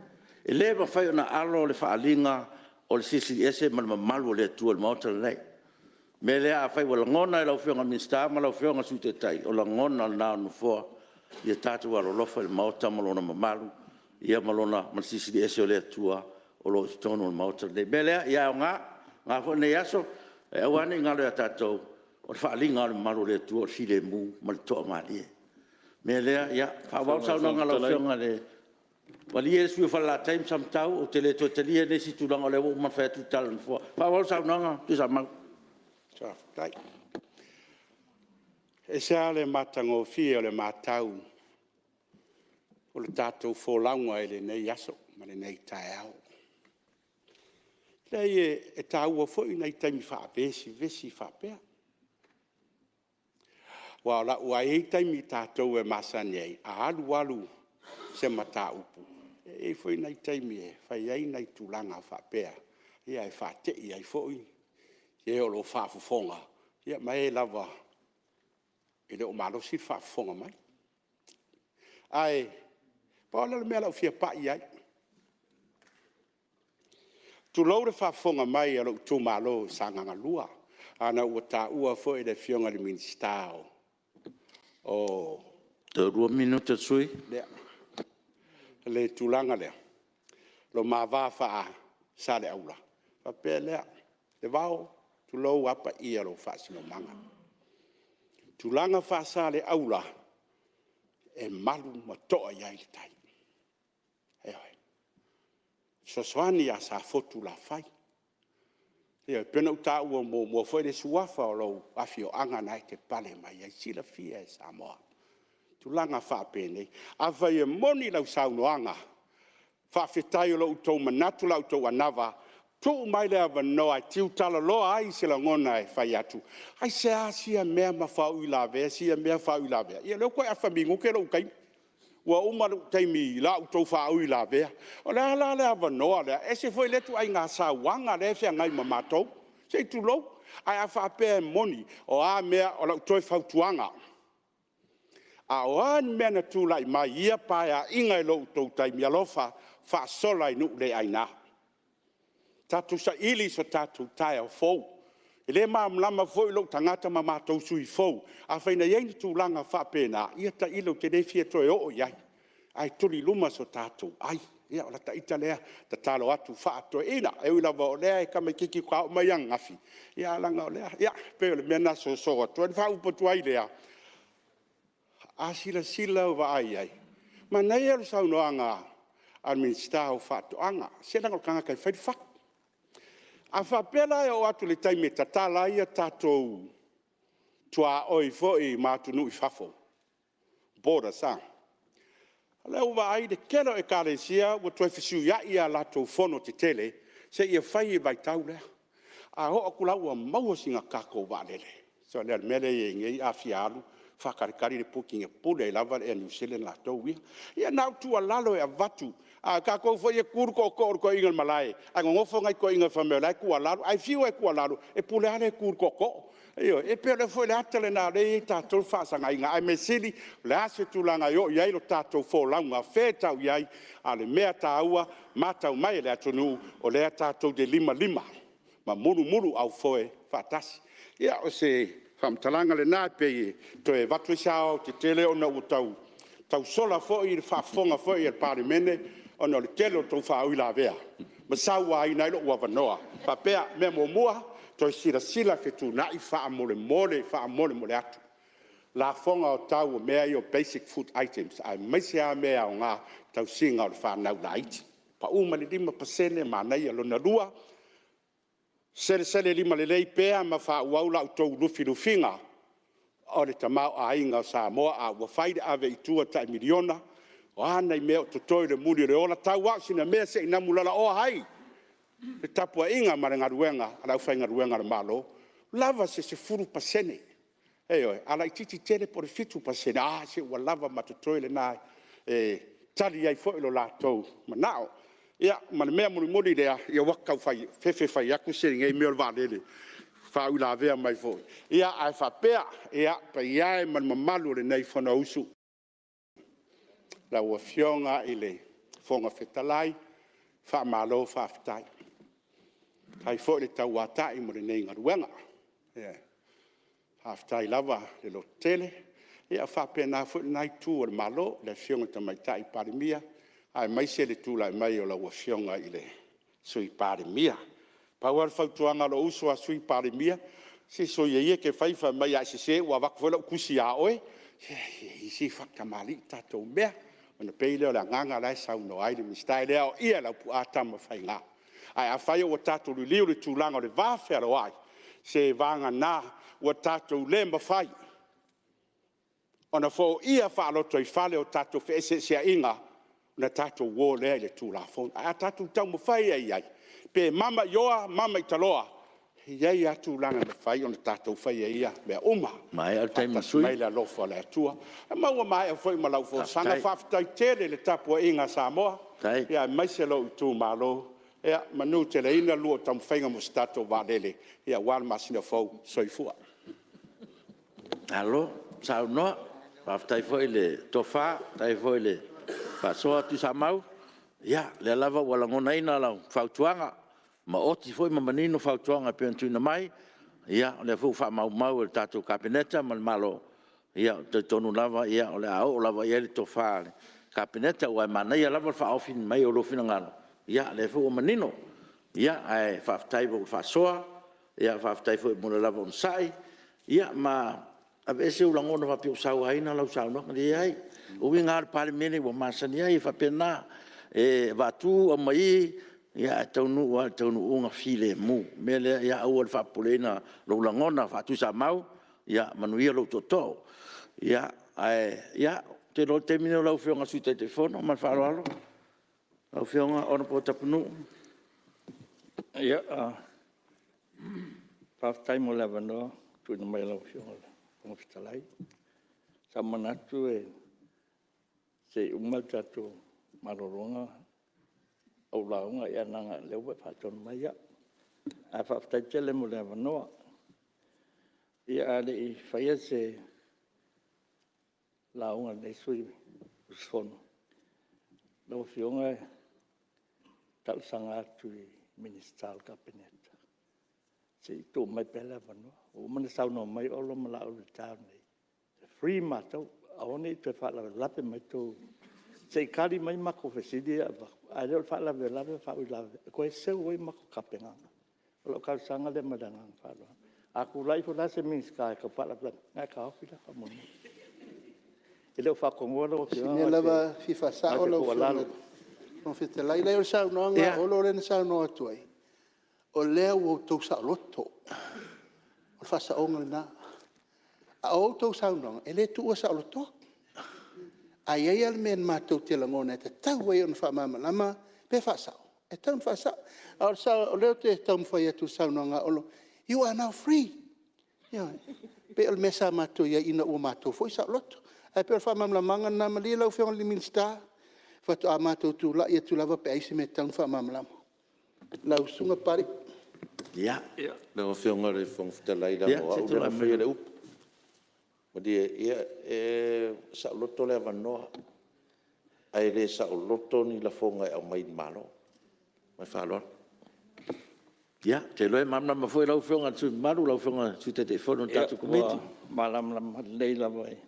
E le mafai ona alo le faaaliga o le Silisili Ese ma le mamalu o le Atua i le Maota lenei. O le mea lea afai ua lagona e lau Afioga i le Minisita ma lau Afioga i le Sui Taitai, o lagona na o le Nofoa, ia tatou alolofa i le Maota ma lona mamalu ma le Silisili Ese o le Atua o lo o i totonu o le Maota lenei. O le mea lea, ia aoga, aoga foi lenei aso, ae aua ne i galo ia tatou, o le faaaliga lava o le mamalu o le Atua o le filemu ma le toamalie. O le mea lea, ia faaauau le saunoaga a lau Afioga i le… Malie le sui usufono mo Falelatai ma Samatau, ou te le toe talia nisi tulaga o lea ua uma ona fai atu le tala a le Nofoa. Faaauau le saunoaga Tuisamau. Faafetai. E ese lava le matagofie o le matau o le tatou folauga i lenei aso ma lenei taeao. Leai e taua foi nai taimi faavesivesi faapea. Aua e i ai taimi tatou e masani ai, a alu alu se mataupu, e i ai foi nai taimi e fai ai nai tulaga faapea e faatei ai foi e o lo o faafofoga ma e lava e le o malosi le faafofoga mai. Ae pau lava lea o le mea o le a ou fia pai i ai, tulou le faafofoga mai a lou itumalo o Sagaga 2, ona ua taua foi e le Afioga i le Minisita o Toe 2 minute o le sui usufono. le tulaga lea, lo ma va faa-Saleaula, ona faapea lea, Levao, tulou lava paia o lou faasinomaga. O tulaga faa-Saleaula, e malu ma toa i ai le tai. Ioe. E fesoasoani ia Safotulafai. Ioe. E pei ona ou taua muamua foi le suafa o lou afioaga lena e te pale mai ai, e silafia e Samoa tulaga faapenei. Afai e moni lau saunoaga, faafetai o lo o outou manatu i la outou anava, tuu mai le avanoa e tiutalaloa ai se lagona e fai atu. Aisea sia mea ma faauilavea, sia mea faauilavea? Ia o lea ua toe afa minute lou taimi, ua uma lou taimi i la outou faauilavea. O le a la le avanoa lea? E ese foi lea ituaiga sauaga lea e feagai ma matou, se i tulou. Ae a faapea e moni, o a mea, o lau toe fautuaga, a o a ni mea na tulai mai i ia Paeaiga i lo outou taimi, alofa faasola i nuu le aina. Tatou saili so tatou taeao fou. E le malamalama foi lou tagata ma matou sui usufono fou, afai na i ai ni tulaga faapena, ia tailo ou te le fia toe oo i ai, ae tuli i luma so tatou ai. Ia o lata ita lea tatalo atu faa-toeaina. E ui lava o lea e tamaitiiti faatoa oo mai ananafi, ae leaga o lea… ia pei o le mea lena e soso atu ai. Ona faaupu atu ai lea, a silasila ma vaai i ai, manaia le saunoaga a le Minisita o Faatoaga, se leaga o le tagata e fai le fatu. A faapea la e oo atu i le taimi e tatala ai tatou tuaoi foi ma atunuu i fafo, borders. O lau vaai o le tele o Ekalesia ua toe fesuiai a latou fono tetele seia fai i le vaitau lea. A oo atu la ua maua sina tatou vaalele, O le mea lea e i ai nei a fia alu, faatalitali i le booking e pule ai lava le Air New Zealand latou ia. Ia na o tuualalo e avatu, a o tatou foi e tu le tootoo o le toeaina i le malae, ae nonofo nai toeaiina fai mai o la e tuualalo. Ae fiu lava e tuualalo, e pule lava le e tu i le tootoo. Ioe. E pei foi o le ata lena o lea e i ai tatou faasagaina, ae o le mea sili, o le a se tulaga e oo i ai le tatou folauga, o fea e tau i ai, a o le mea taua, matau mai e le atunuu, o lea tatou te limalima ma mulumuluaufoe faatasi. Ia, o se faamatalaga lena e pei e toe avatu ai se aoaotetele ona ua tau sola foi le faafofoga foi a le Palemene ona o le tele o tou faauilavea ma sauaina ai lou avanoa. E faapea, mea muamua, toe silasila fetuunai faamolemole, faamolemole atu lafoga o tau o mea ia o basic food items, aemaise lava mea e aoga i le tausiga o le fanau laiti. Pau mai le 5% manaia. Lona lua, selesele limalelei pea ma faaauau la outou lufilufiga o le tamaoaiga o Samoa. A ua fai le ave i tua tai $1 miliona, o a nai mea o totoe i le muli o le ola, tau lava o sina mea se i namu lalaoa ai le tapuaiga ma le galuega a le aufaigaluega a le Malo, lava se 10%. Ioe. A laitiiti tele po o le 7%, a, se ua lava ma totoe lena e tali ai foi lo latou manao. Ia, ma le mea mulimuli lea, ia ua ta tau fefe e fai atu se i lenei mea o le vaalele, faauilavea mai foi. Ae faapea, le paia e ma le mamalu o lenei Fonousu, lau Afioga i le Fofoga Fetalai, faamalo faafetai. Faafetai foi le tauatai mo lenei galuega. Faafetai lava le lototele. Ia e faapena foi lena Itu o le Malo i le Afioga i le Tamaitai Palemia, aemaise le tulai mai o lau Afioga i le Sui Palemia. Pau lava le fautuaga a lou uso a Sui Palemia, se soia ia e te fai fai mai a e sese ua avatu foi lau tusi ia oe. Se faatamalii tatou mea, ona pei lea o le agaga la e saunoa ai le Minisita. E le aoaia e Laupua Tamafaiga. Ae afai ua tatou liliu i le tulaga o le vafealoai, se vagana ua tatou le mafai ona foia faalotoifale o tatou feeseeseaiga, ona tatou o lea i le Tulafono. Ae a tatou taumafai lava i ai, pe mama i oa mama i taloa, e i ai lava tulaga e mafai ona tatou faia ai ia mea uma. Ua maea le taimi o le sui usufono. Faatasi mai le alofa o le Atua. Ma ua maea foi ma lau folasaga. Faafetai tele i le tapuaiga a Samoa, aemaise lou itumalo. Ia manuteleina la oulua taumafaiga mo se tatou vaalele aua le masina fou. Soifua. Malo saunoa, faafetai foi le tofa, faafetai foi le faasoa Tuisamau. Ia, o lea lava ua lagonaina lau fautuaga, maoti foi ma manino fautuaga e pei ona tuuina mai. Ia o lea foi ua faamaumau e le tatou Kapeneta ma le Malo. Ou te talitonu lava o le a oo lava i ai le tofa a le Kapeneta, aua e manaia lava le faaofi mai o lou finagalo, o lea foi ua manino. Ae faafetai mo le faasoa, faafetai foi mo le lava onosai, ma aveese ou lagona faapea ua sauaina lau saunoaga. Leai, o uiga lava o le Palemene ua masani ai, e faapena. E avatu aumai, ae taunuu lava i le taunuuga filemu. O le mea lea, ia aua le faapopoleina lou lagona faa-Tuisamau, ia manuia lou tootoo. Ia, ou te iloa o le taimi lenei o lau Afioga i le Sui Taitaifono. Ma le faaaloalo lau Afioga Hon Tapunuu. Faafetai mo le avanoa ua tuuina mai e lau Afioga i le Fofoga Fetalai. Sa ou manatu se i uma le tatou malologa ou lauga, ae leaga o lea ua e faatonu mai au. Ae faafetai tele mo le avanoa. Ia, a o le i faia se lauga a lenei sui usufono, lau Afioga e talosaga atu i Minisita o le Kapeneta, se i tuu mai pea le avanoa. Ua uma ona saunoa mai Olo ma Laauli i le taeao nei, e free matou, aua ne i toe faalavelave mai tou… Se i tali mai matou fesili ia e avatu, ae le o le faalavelave ma faauilavea, e toe seu ai matou tapenaga. O lau talosaga lea ma le agaga faaaloalo. A tulai ifo la se Minisita e tau faalavelave, na e taofi la faamolemole. E le o faatonuina lau O si mea Afioga, lava e fia o se faasao lau Afioga i le tuualalo. Fofoga Fetalai. Leai o le saunoaga a Olo lea na saunoa atu ai, o lea ua outou saoloto. O le faasaoga lena. A o a outou saunoaga, e le tuua saolotoa. A i ai lava le mea matou te lagona e tatau ai ona faamalamalama pe faasao, e tatau ona faasao. A o lea ou te taumafai atu i le saunoaga a Olo, you are now free. Ioe. E pei o le mea sa matou i ai ina ua matou foi saoloto. Ae pei o le faamalamalamaga lena, malie lau Afioga i le Minisita, faatoa matou tulai atu lava pe a i ai se mea e tatau ona faamalamalama. Lau Susuga Papalii. Lau Afioga i le Fofoga Fetalai leaga o au lea na faia le upu. Malie, ia e saoloto le avanoa, ae le saoloto ni lafoga e aumai i le Malo. Ma le faaaloalo. Ia, ou te iloa e malamalama foi lau Afioga i le sui usufono mamalu, lau Afioga i le Sui Taitaifono o le tatou Komiti. Ia, ua malamalama lelei lava i le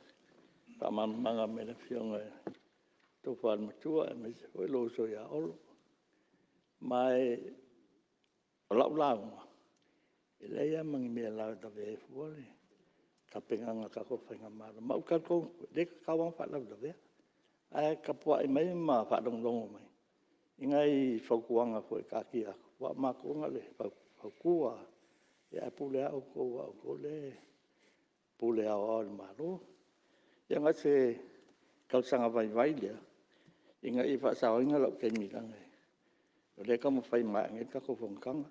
faamalamalamaga mai a le Afioga i le tofa i le Matua aemaise foi lou uso ia Olo. Ma o lau lauga, e leai lava ma ni mea e lavelavea ai fua le tapenaga a le tatou faigamalo. Ma ou te talitonu foi, e le tatau lava ona faalavelavea. Ae tapuai mai ma faalogologo mai i nai fautuaga foi e taatia atu, aua o matou na o le fautua lava, ae pule lava outou aua o outou lea e pule aoao i le Malo. Ia na o se talosaga vaivai lea ina ia faasaoina lou taimi, leaga o lea e taumafai e maea nei le tatou fonotaga.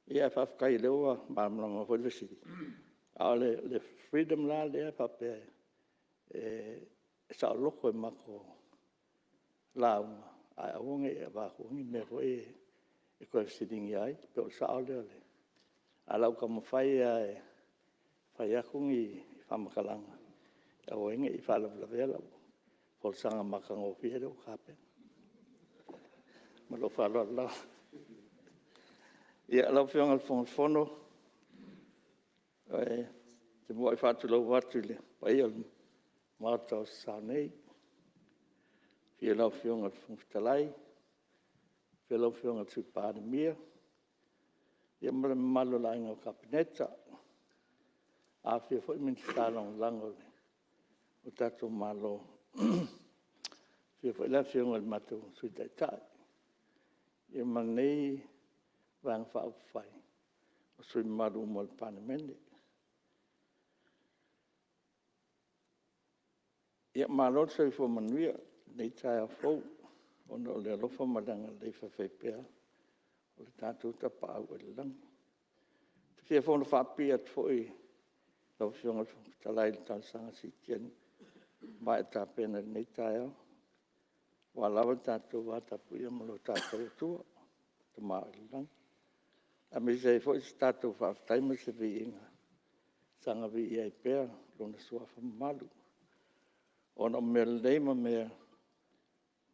Ae faafetai o lea ua malamalama foi le fesili. A o le freedom la lea e faapea e saoloto i matou lauga, ae aua ne i avatua ni mea foi ia e toe fesiligia ai, po o le sao lea. Ae o le a ou taumafai lava e fai atu ni faamatalaga e aua ai ne i faalavelavea lau folasaga matagofie lea ua tapena. Ma lou faaaloalo lava. Ia, lau Afioga i le Fofoga Fetalai, ou te muai faatulou atu i le paia o le Maota o Samoa nei, i le afio o lau Afioga i le Fofoga Fetalai, afio lau Afioga i le Sui Palemia ma le mamalu o le Aiga Kapeneta, afifio foi Minisita Lagolago o le tatou Malo, afio foi le Afioga i le matou Sui Taitai ma lenei Vaega Faaupufai o sui usufono mamalu uma o le Palemene. Ia, malo le soifua manuia i lenei taeao fou ona o le alofa ma le agalelei faifaipea o le tatou Tapaau oi le lagi. Ou te fia fonofaapipii atu foi i lau Afioga i le Fofoga Fetalai i le talosaga siitia ua maea tapena i lenei taeao, aua lava le tatou vatapuia ma lo tatou Atua le Tama oi le Lagi, aemaise ai foi o se tatou faafetai ma se viiga e saga viia ai pea Lona suafa mamalu, ona o mea lelei ma mea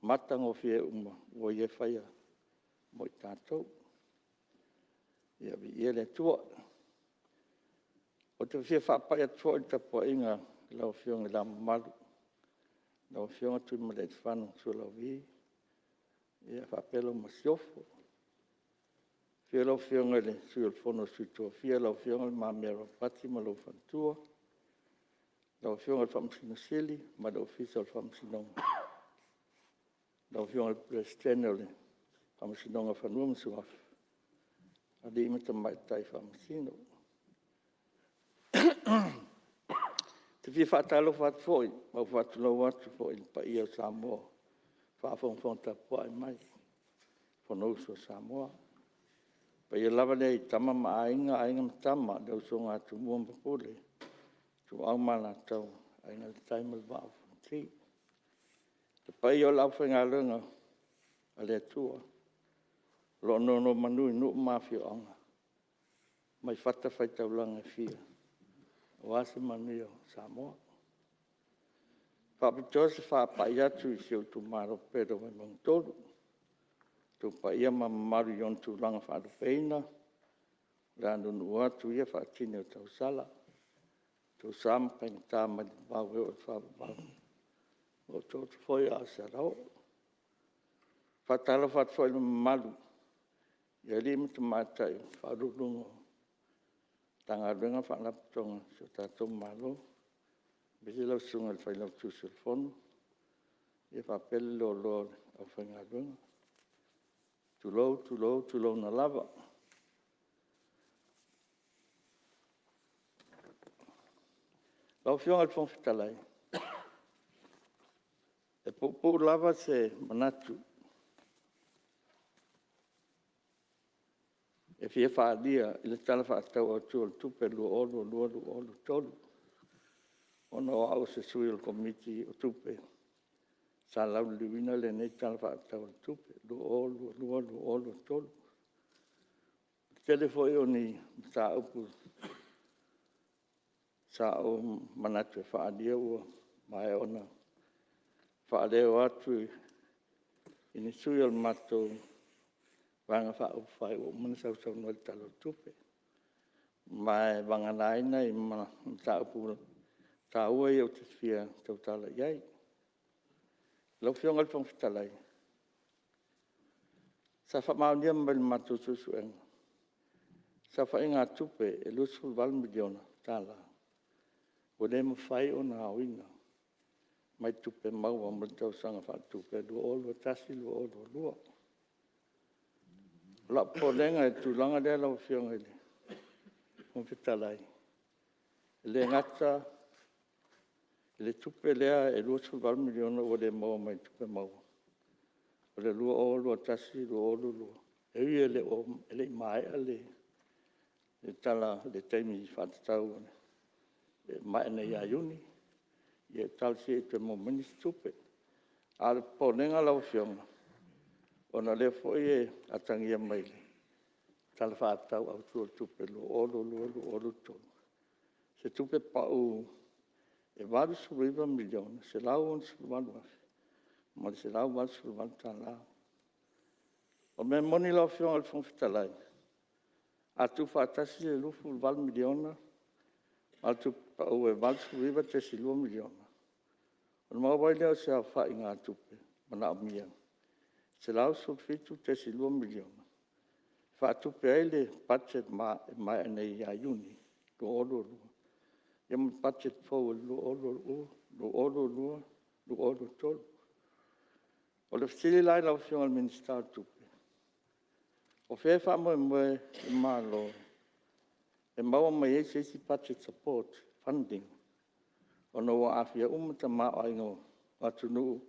matagofie uma ua Ia faia mo i tatou. Ia viia le Atua. Ou te fia faapai atu foi i le tapuaiga a lau Afioga i Le Ao Mamalu, lau Afioga Tuimalealiifano Sualauvi faapea lau Masiofo. Afio lau Afioga i le Sui o le Fono a Sui Tofia, lau Afioga Le Mamea Ropati ma lou faletua, lau Afioga i le Faamasino Sili ma le Ofisa o le Faamasinoga, lau Afioga i le Peresetene o le Faamasinoga o Fanua ma Suafa, alii ma tamaitai Faamasino. Ou te fia faatalofa atu foi ma ou faatulou atu foi i le paia o Samoa o faafogafoga tapuai mai i le Fonousu a Samoa. O le paia lava lea i Tama ma Aiga, Aiga ma Tama, le usoga a Tumua ma Pule, Ituau ma Alataua, Aiga i le Tai ma le Vaa o Fonoti. Le paia o le aufaigaluega a le Atua o lo o nonomanu i nuu ma afioaga mai fatafaitaulaga e fia aua se manuia o Samoa. E faapitoa se faapai atu i si ou itumalo pele o Vaimauga 3, i outou paia ma mamalu i ona tulaga faalupeina, o le a nuunuu atu ia faatini o tausala, outou sa ma faigata mai le vavau e oo i le faavavau, ua otooto foi a o se alaoo. E faatalofa atu foi i le mamalu i alii ma tamaitai o Ofisa Sili o Pulega o Matagaluega ma Faalapotopotoga a si o tatou Malo, aemaise lau Susuga i le Failautusi o le Fono faapea le loaloa o le aufaigaluega. Tulou, tulou, tulouna lava. Lau Afioga i le Fofoga Fetalai, e puupuu lava se manatu e fia faaalia i le Tala Faatatau Autu o le Tupe 2022/2023. Ona o au o se sui o le Komiti o Tupe sa lauliliuina lenei Tala Faatatau o le Tupe 2022/2023. O le tele foi o ni mataupu sa ou manatu e faaalia ua maea ona faaleo atu e ni sui o le matou Vaega Faaupufai ua uma ona sausaunoa i le Tala o le Tupe. Ma e vagana ai nai mataupu taua ia ou te fia tautala i ai. Lau Afioga i le Fofoga Fetalai, sa faamaonia mai i le matou suesuega, se aofaiga tupe e $28 miliona ua le mafai ona aoina mai tupe maua mo le tausaga faaletupe 2021/2022. O lou popolega i le tulaga lea lau Afioga i le Fofoga Fetalai, e le gata i le tupe lea e $28 miliona ua le maua mai tupe maua o le 2021/2022, e ui e le i maea le taimi faatatau e maea nei ia Iuni, ia talosia ia toe maua mai nisi tupe. A o le popolega lau Afioga, ona o lea foi e atagia mai i le Tala Faatatau Autu o le Tupe 2022/2023 se tupe pau e $89,168,188. O le mea moni lau Afioga i le Fofoga Fetalai, a tuufaatasi le $28 miliona ma le tupe pau e $89.2 miliona, ona maua ai lea o se aofaiga tupe manaomia e $117.2 miliona e faatupe ai le budget e maea nei ia Iuni 2022, ia ma le budget fou o le 2022/2023. O le fesili la i lau Afioga i le Minisita o Tupe, o fea e faamoemoe le Malo e maua mai ai se isi budget support funding ona ua aafia uma le tamaoaiga o atunuu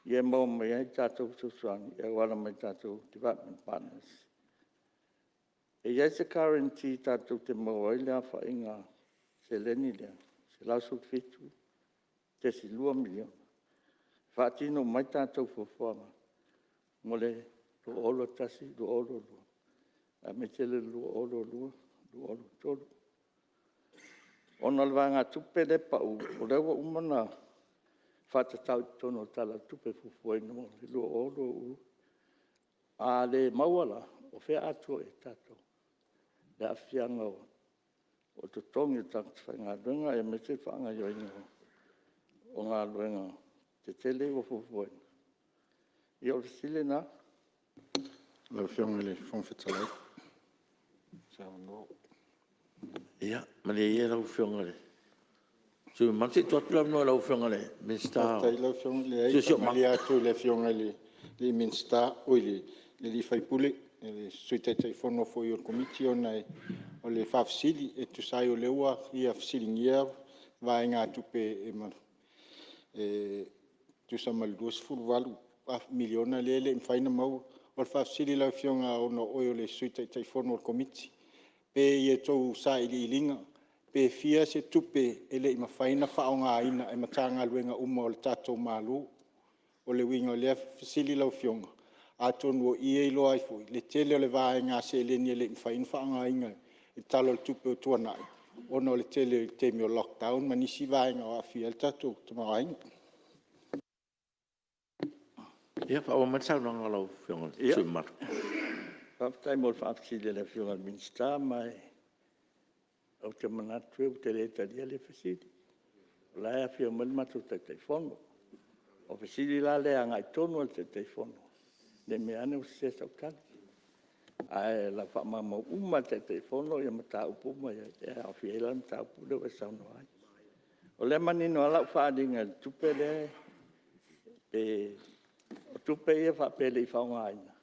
ia e maua mai ai tatou fesoasoani e auala mai i tatou development partners. E i ai se guarantee tatou te maua ai le aofaiga seleni lea e $117.2 miliona e faatino uma ai tatou fuafuaga mo le 2021/2022 aemaise le 2022/2023. Ona o le vaegatupe lea e pau, o lea ua uma ona faatatau i totonu o le Tala o le Tupe Fuafuaina 2022. A le maua la, o fea a tua i ai tatou i le aafiaga o totogi o tagata faigaluega aemaise le faagaoioiga o galuega tetele ia ua fuafuaina? Ia o le fesili lena. Lau Afioga i le Fofoga Fetalai. Ia, malie ia lau Afioga i le sui usufono mamalu, se i tuu atu le avanoa i lau Afioga i le Minisita o Faafetai lau Afioga. Leai, e Siosiomaga. faamalie atu i le Afioga i le Minisita, oi le sui usufono, le Sui Taitaifono foi o le Komiti ona o le faafesili e tusa ai o lea ua ia fesiligia vaegatupe e tusa ma le $28 miliona lea e le i mafai ona maua. O le faafesili i lau Afioga ona o oe o le Sui Taitaifono o le Komiti, pe i a outou sailiiliga, pe fia se tupe e le i mafai ona faaaogaina e Matagaluega uma o le tatou Malo? O le uiga o lea fesili lau Afioga, atonu o i e iloa ai foi le tele o le vaega seleni e le i mafai ona faaaogaina i le Tala o le Tupe ua tuanai ona o le tele i le taimi o le lockdown ma nisi vaega o aafia ai le tatou tamaoaiga. Ia faaauau mai le saunoaga a lau Afioga i le sui usufono mamalu. Faafetai mo le faafesili a le Afioga i le Minisita, ma ou te manatu ou te le talia lea fesili, o la e afio mai le matou Taitaifono. O fesili la lea e agai tonu lava i le Taitaifono, ne i meaane ua sese sau tali. Ae o le a faamaumau uma lava e le Taitaifono mataupu uma ia, e aofia ai la le mataupu lea ua e saunoa ai. O lea e manino lava lau faaaliga i le tupe lea, o tupe ia faapea e le i faaaogaina,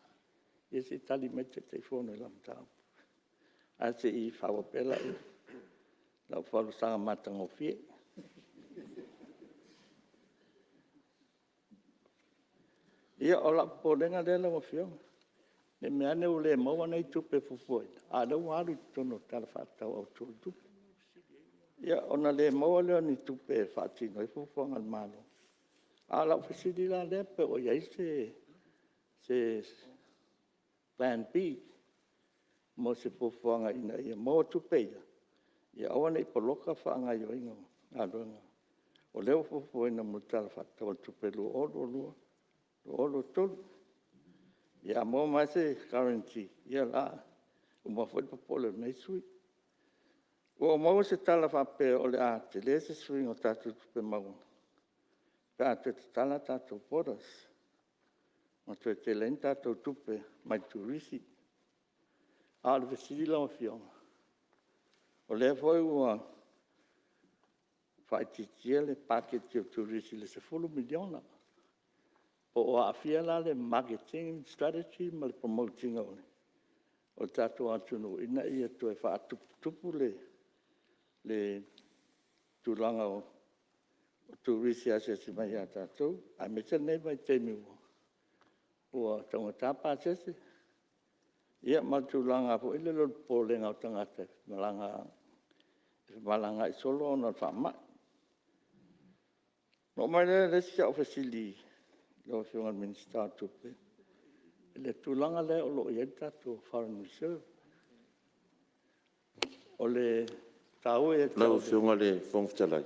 ia se i tali mai le Taitaifono i lau mataupu, ae se i faaauau pea lau folasaga matagofie. Ia, o lou popolega lea lau Afioga, Ne i meaane ua le maua nei tupe fuafuaina, a o lea ua alu i totonu o le Tala Faatatau Autu o le Tupe. Ia, ona le maua lea o ni tupe e faatino ai fuafuaga a le Malo. A o lau fesili la lea po o i ai se plan B mo se fuafuaga ina ia maua tupe ia, ia aua ne i poloka le faagaoioiga o galuega o lea ua fuafuaina mo le Tala Faatatau o le Tupe 2022/2023. Ia a maua mai lava se guarantee, ia o le a uma foi le popole o lenei sui usufono. Ua ou maua se tala faapea o le a tele se suiga o tatou tupe maua pe a toe tatala tatou borders ma toe tele ai ni tatou tupe mai turisi. A o le fesili lau Afioga, o lea foi ua faaitiitia le paketi a turisi i le $10 miliona. Po o aafia la le marketing strategy ma le promote ina o le tatou atunuu ina ia toe faatuputupu le tulaga o turisi e asiasi mai ia tatou, aemaise lenei vaitaimi ua taugata pasese. Ia ma le tulaga foi lele o le popolega o tagata e femalagaai solo ona o le faamai. Ona oo mai lea i le isi au fesili i lau Afioga i le Minisita o Tupe, i le tulaga lea o lo o i ai le tatou foreign reserve. O le taua ia te au… Lau Afioga i le Fofoga Fetalai…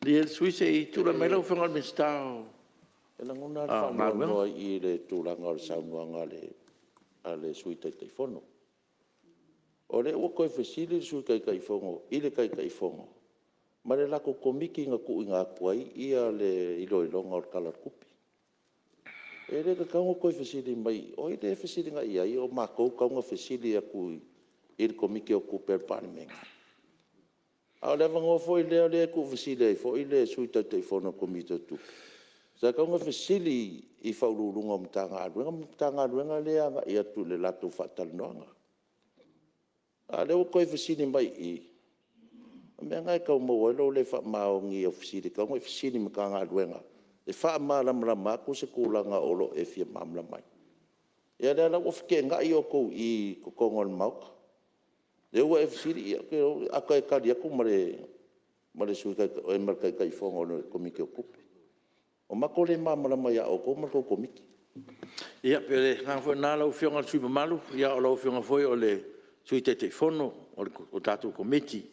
Malie le sui usufono se i tulai mai lau Afioga i le Minisita o E lagona lava le faanoanoa i le tulaga o le saunoaga a le Sui Taitaifono. O lea ua toe fesili le Sui Taitaifono i le Taitaifono ma le latou Komiti na tuuina atu ai le iloiloga o le Tala o le Tupe. E le tatau ona toe fesili mai, o ai lea e fesili agai i ai o matou e tatau ona fesili atu i le Komiti o Tupe a le Palemene? A o le avanoa foi lea o lea e tuufesili ai foi le Sui Taitaifono a le Komiti o Tupe, sa tatau ona fesili i Ofisa Sili o Pulega o Matagaluega ma Matagaluega lea e agai atu i le latou faatalanoaga. A o lea ua toe fesili mai i i, o le mea lena e tau maua ai lou le faamaoni i au fesili e tatau ona e fesili i Matagaluega e faamalamalama atu se tulaga o lo o e fia malamalama ai. Ia o lea la ua feteenai outou i i i totonu o le Maota. O lea ua e fesili, ia a toe tali atu ma le Taitaifono o le Komiti o Tupe. Ua matou le malamalama ia outou ma la outou Komiti. Ia pei o le agaga foi lena lau Afioga i le sui usufono mamalu, o lau Afioga foi o le Sui Taitaifono o le tatou Komiti.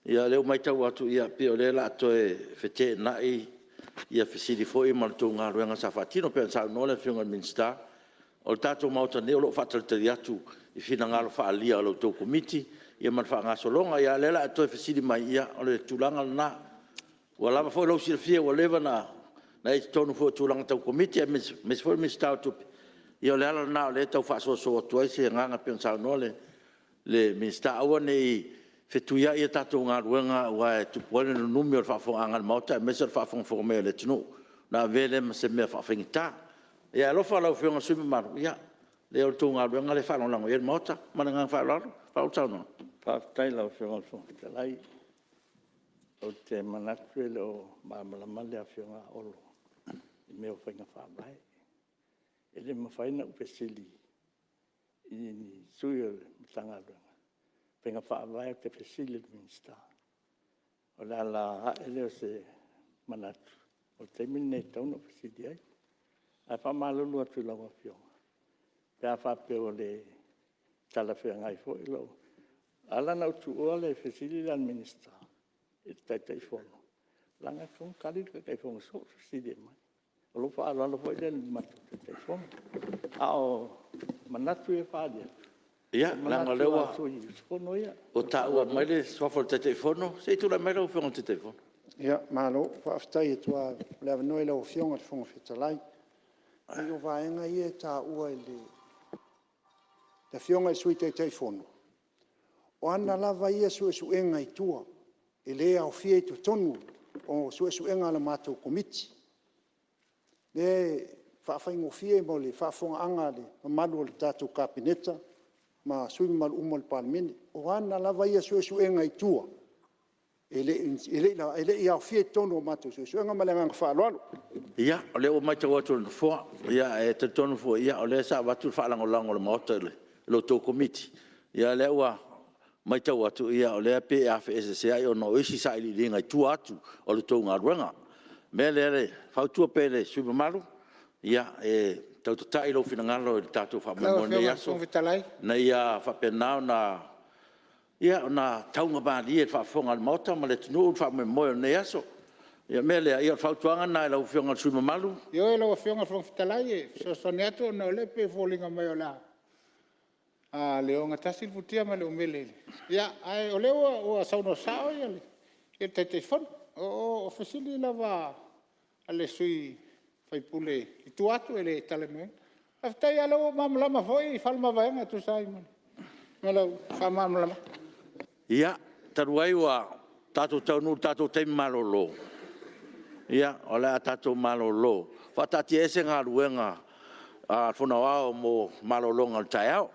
Ia o lea ua matau atu pei o lea o le a toe feteenai fesili foi ma le tou galuega sa faatino pei ona saunoa le Afioga i le Minisita. O le tatou Maota nei o lo o faatalitali atu i finagalo faaalia o la outou Komiti ma le faagasologa. A o lea o le a e toe fesili mai, ia o le tulaga lena. Ua lava foi lou silafia ua leva ona e i totonu foi o tulaga tau Komiti aemaise foi o le Minisita o Tupe. Ia o le ala lena o lea e tau faasoso atu ai se agaga pei ona saunoa le Minisita. Aua ne i fetuiai a tatou galuega aua e tupu ai le nunumi o le faafofogaaga a le Maota aemaise o le faafogafoga mai a le atunuu, ona avea lea ma se mea faafaigata. Ia e alofa lau Afioga i le sui usufono mamalu, leai o le tou galuega lea e faalagolago i ai le Maota. Ma le agaga faaaloalo, faaauau le saunoaga. Faafetai i lau Afioga i le Fofoga Fetalai. Ou te manatu e le o malamalama le Afioga ia Olo i mea o faiga faavae. E le mafai ona ou fesili i ni sui o le Matagaluega i faiga faavae, ou te fesili i le Minisita. O le ala ae lea o se manatu, o le taimi lenei e tatau ona ou fesili ai. Ae faamalulu atu i lau Afioga pe a faapea ua le talafeagai foi lou… E ala ona ou tuua le fesili lea a le Minisita i le Taitaifono, leaga e tatau ona tali le Taitaifono i so o se fesili e aumai. O lou faaaloalo foi lea i le matou Taitaifono. A o manatu ia e faaalia, o manatu o sui usufono ia. Ia, leaga o lea ua taua mai le suafa o le Taitaifono. Se i tulai mai lau Afioga i le Taitaifono. Malo. Faafetai atu lava mo le avanoa i lau Afioga i le Fofoga Fetalai. Leai o vaega ia e taua e le Afioga i le Sui Taitaifono, o ana lava ia suesuega i tua, e le aofia i totonu o suesuega a le matou Komiti. O lea e faafaigofie mo le faafofogaaga a le mamalu o le tatou Kapeneta ma sui usufono mamalu uma o le Palemene. O ana lava ia suesuega i tua, E le i aofia i totonu o matou suesuega. Ma le agaga faaaloalo. Ia, o lea ua matau atu e le Nofoa, ae talitonu foi o lea sa avatu le faalagolago a le Maota i la outou Komiti, a o lea ua matau atu, o lea e pei e afeeseeseai ona o isi sailiiliga i tua atu o le tou galuega. O le mea lea e fautua pea i le sui usufono mamalu, e tau tatai lou finagalo i le tatou faamoemoe i lenei aso, ina ia faapena ona taugamalie i le faafofoga a le Maota ma le atunuu le faamoemoe o lenei aso. O le mea lea, o le fautuaga lena i lau Afioga i le sui usufono mamalu. Ioe lau Afioga i le Fofoga Fetalai, e fesoasoani atu ona o lea e pei e foliga mai o le a le ogatasi le futia ma le umele. Ae o lea ua saunoa sao le Taitaifono. O fesili lava a le sui usufono i tua atu e le talanoaina. Faafetai lava o lea ua ou malamalama foi Faleomavaega e tusa ai ma lau faamalamalamaga. Ia, talu ai ua tatou taunuu i le tatou taimi malolo, ia, o le a tatou malolo. E faataatiaese Galuega a le Fono Aoao mo malologa o le taeao.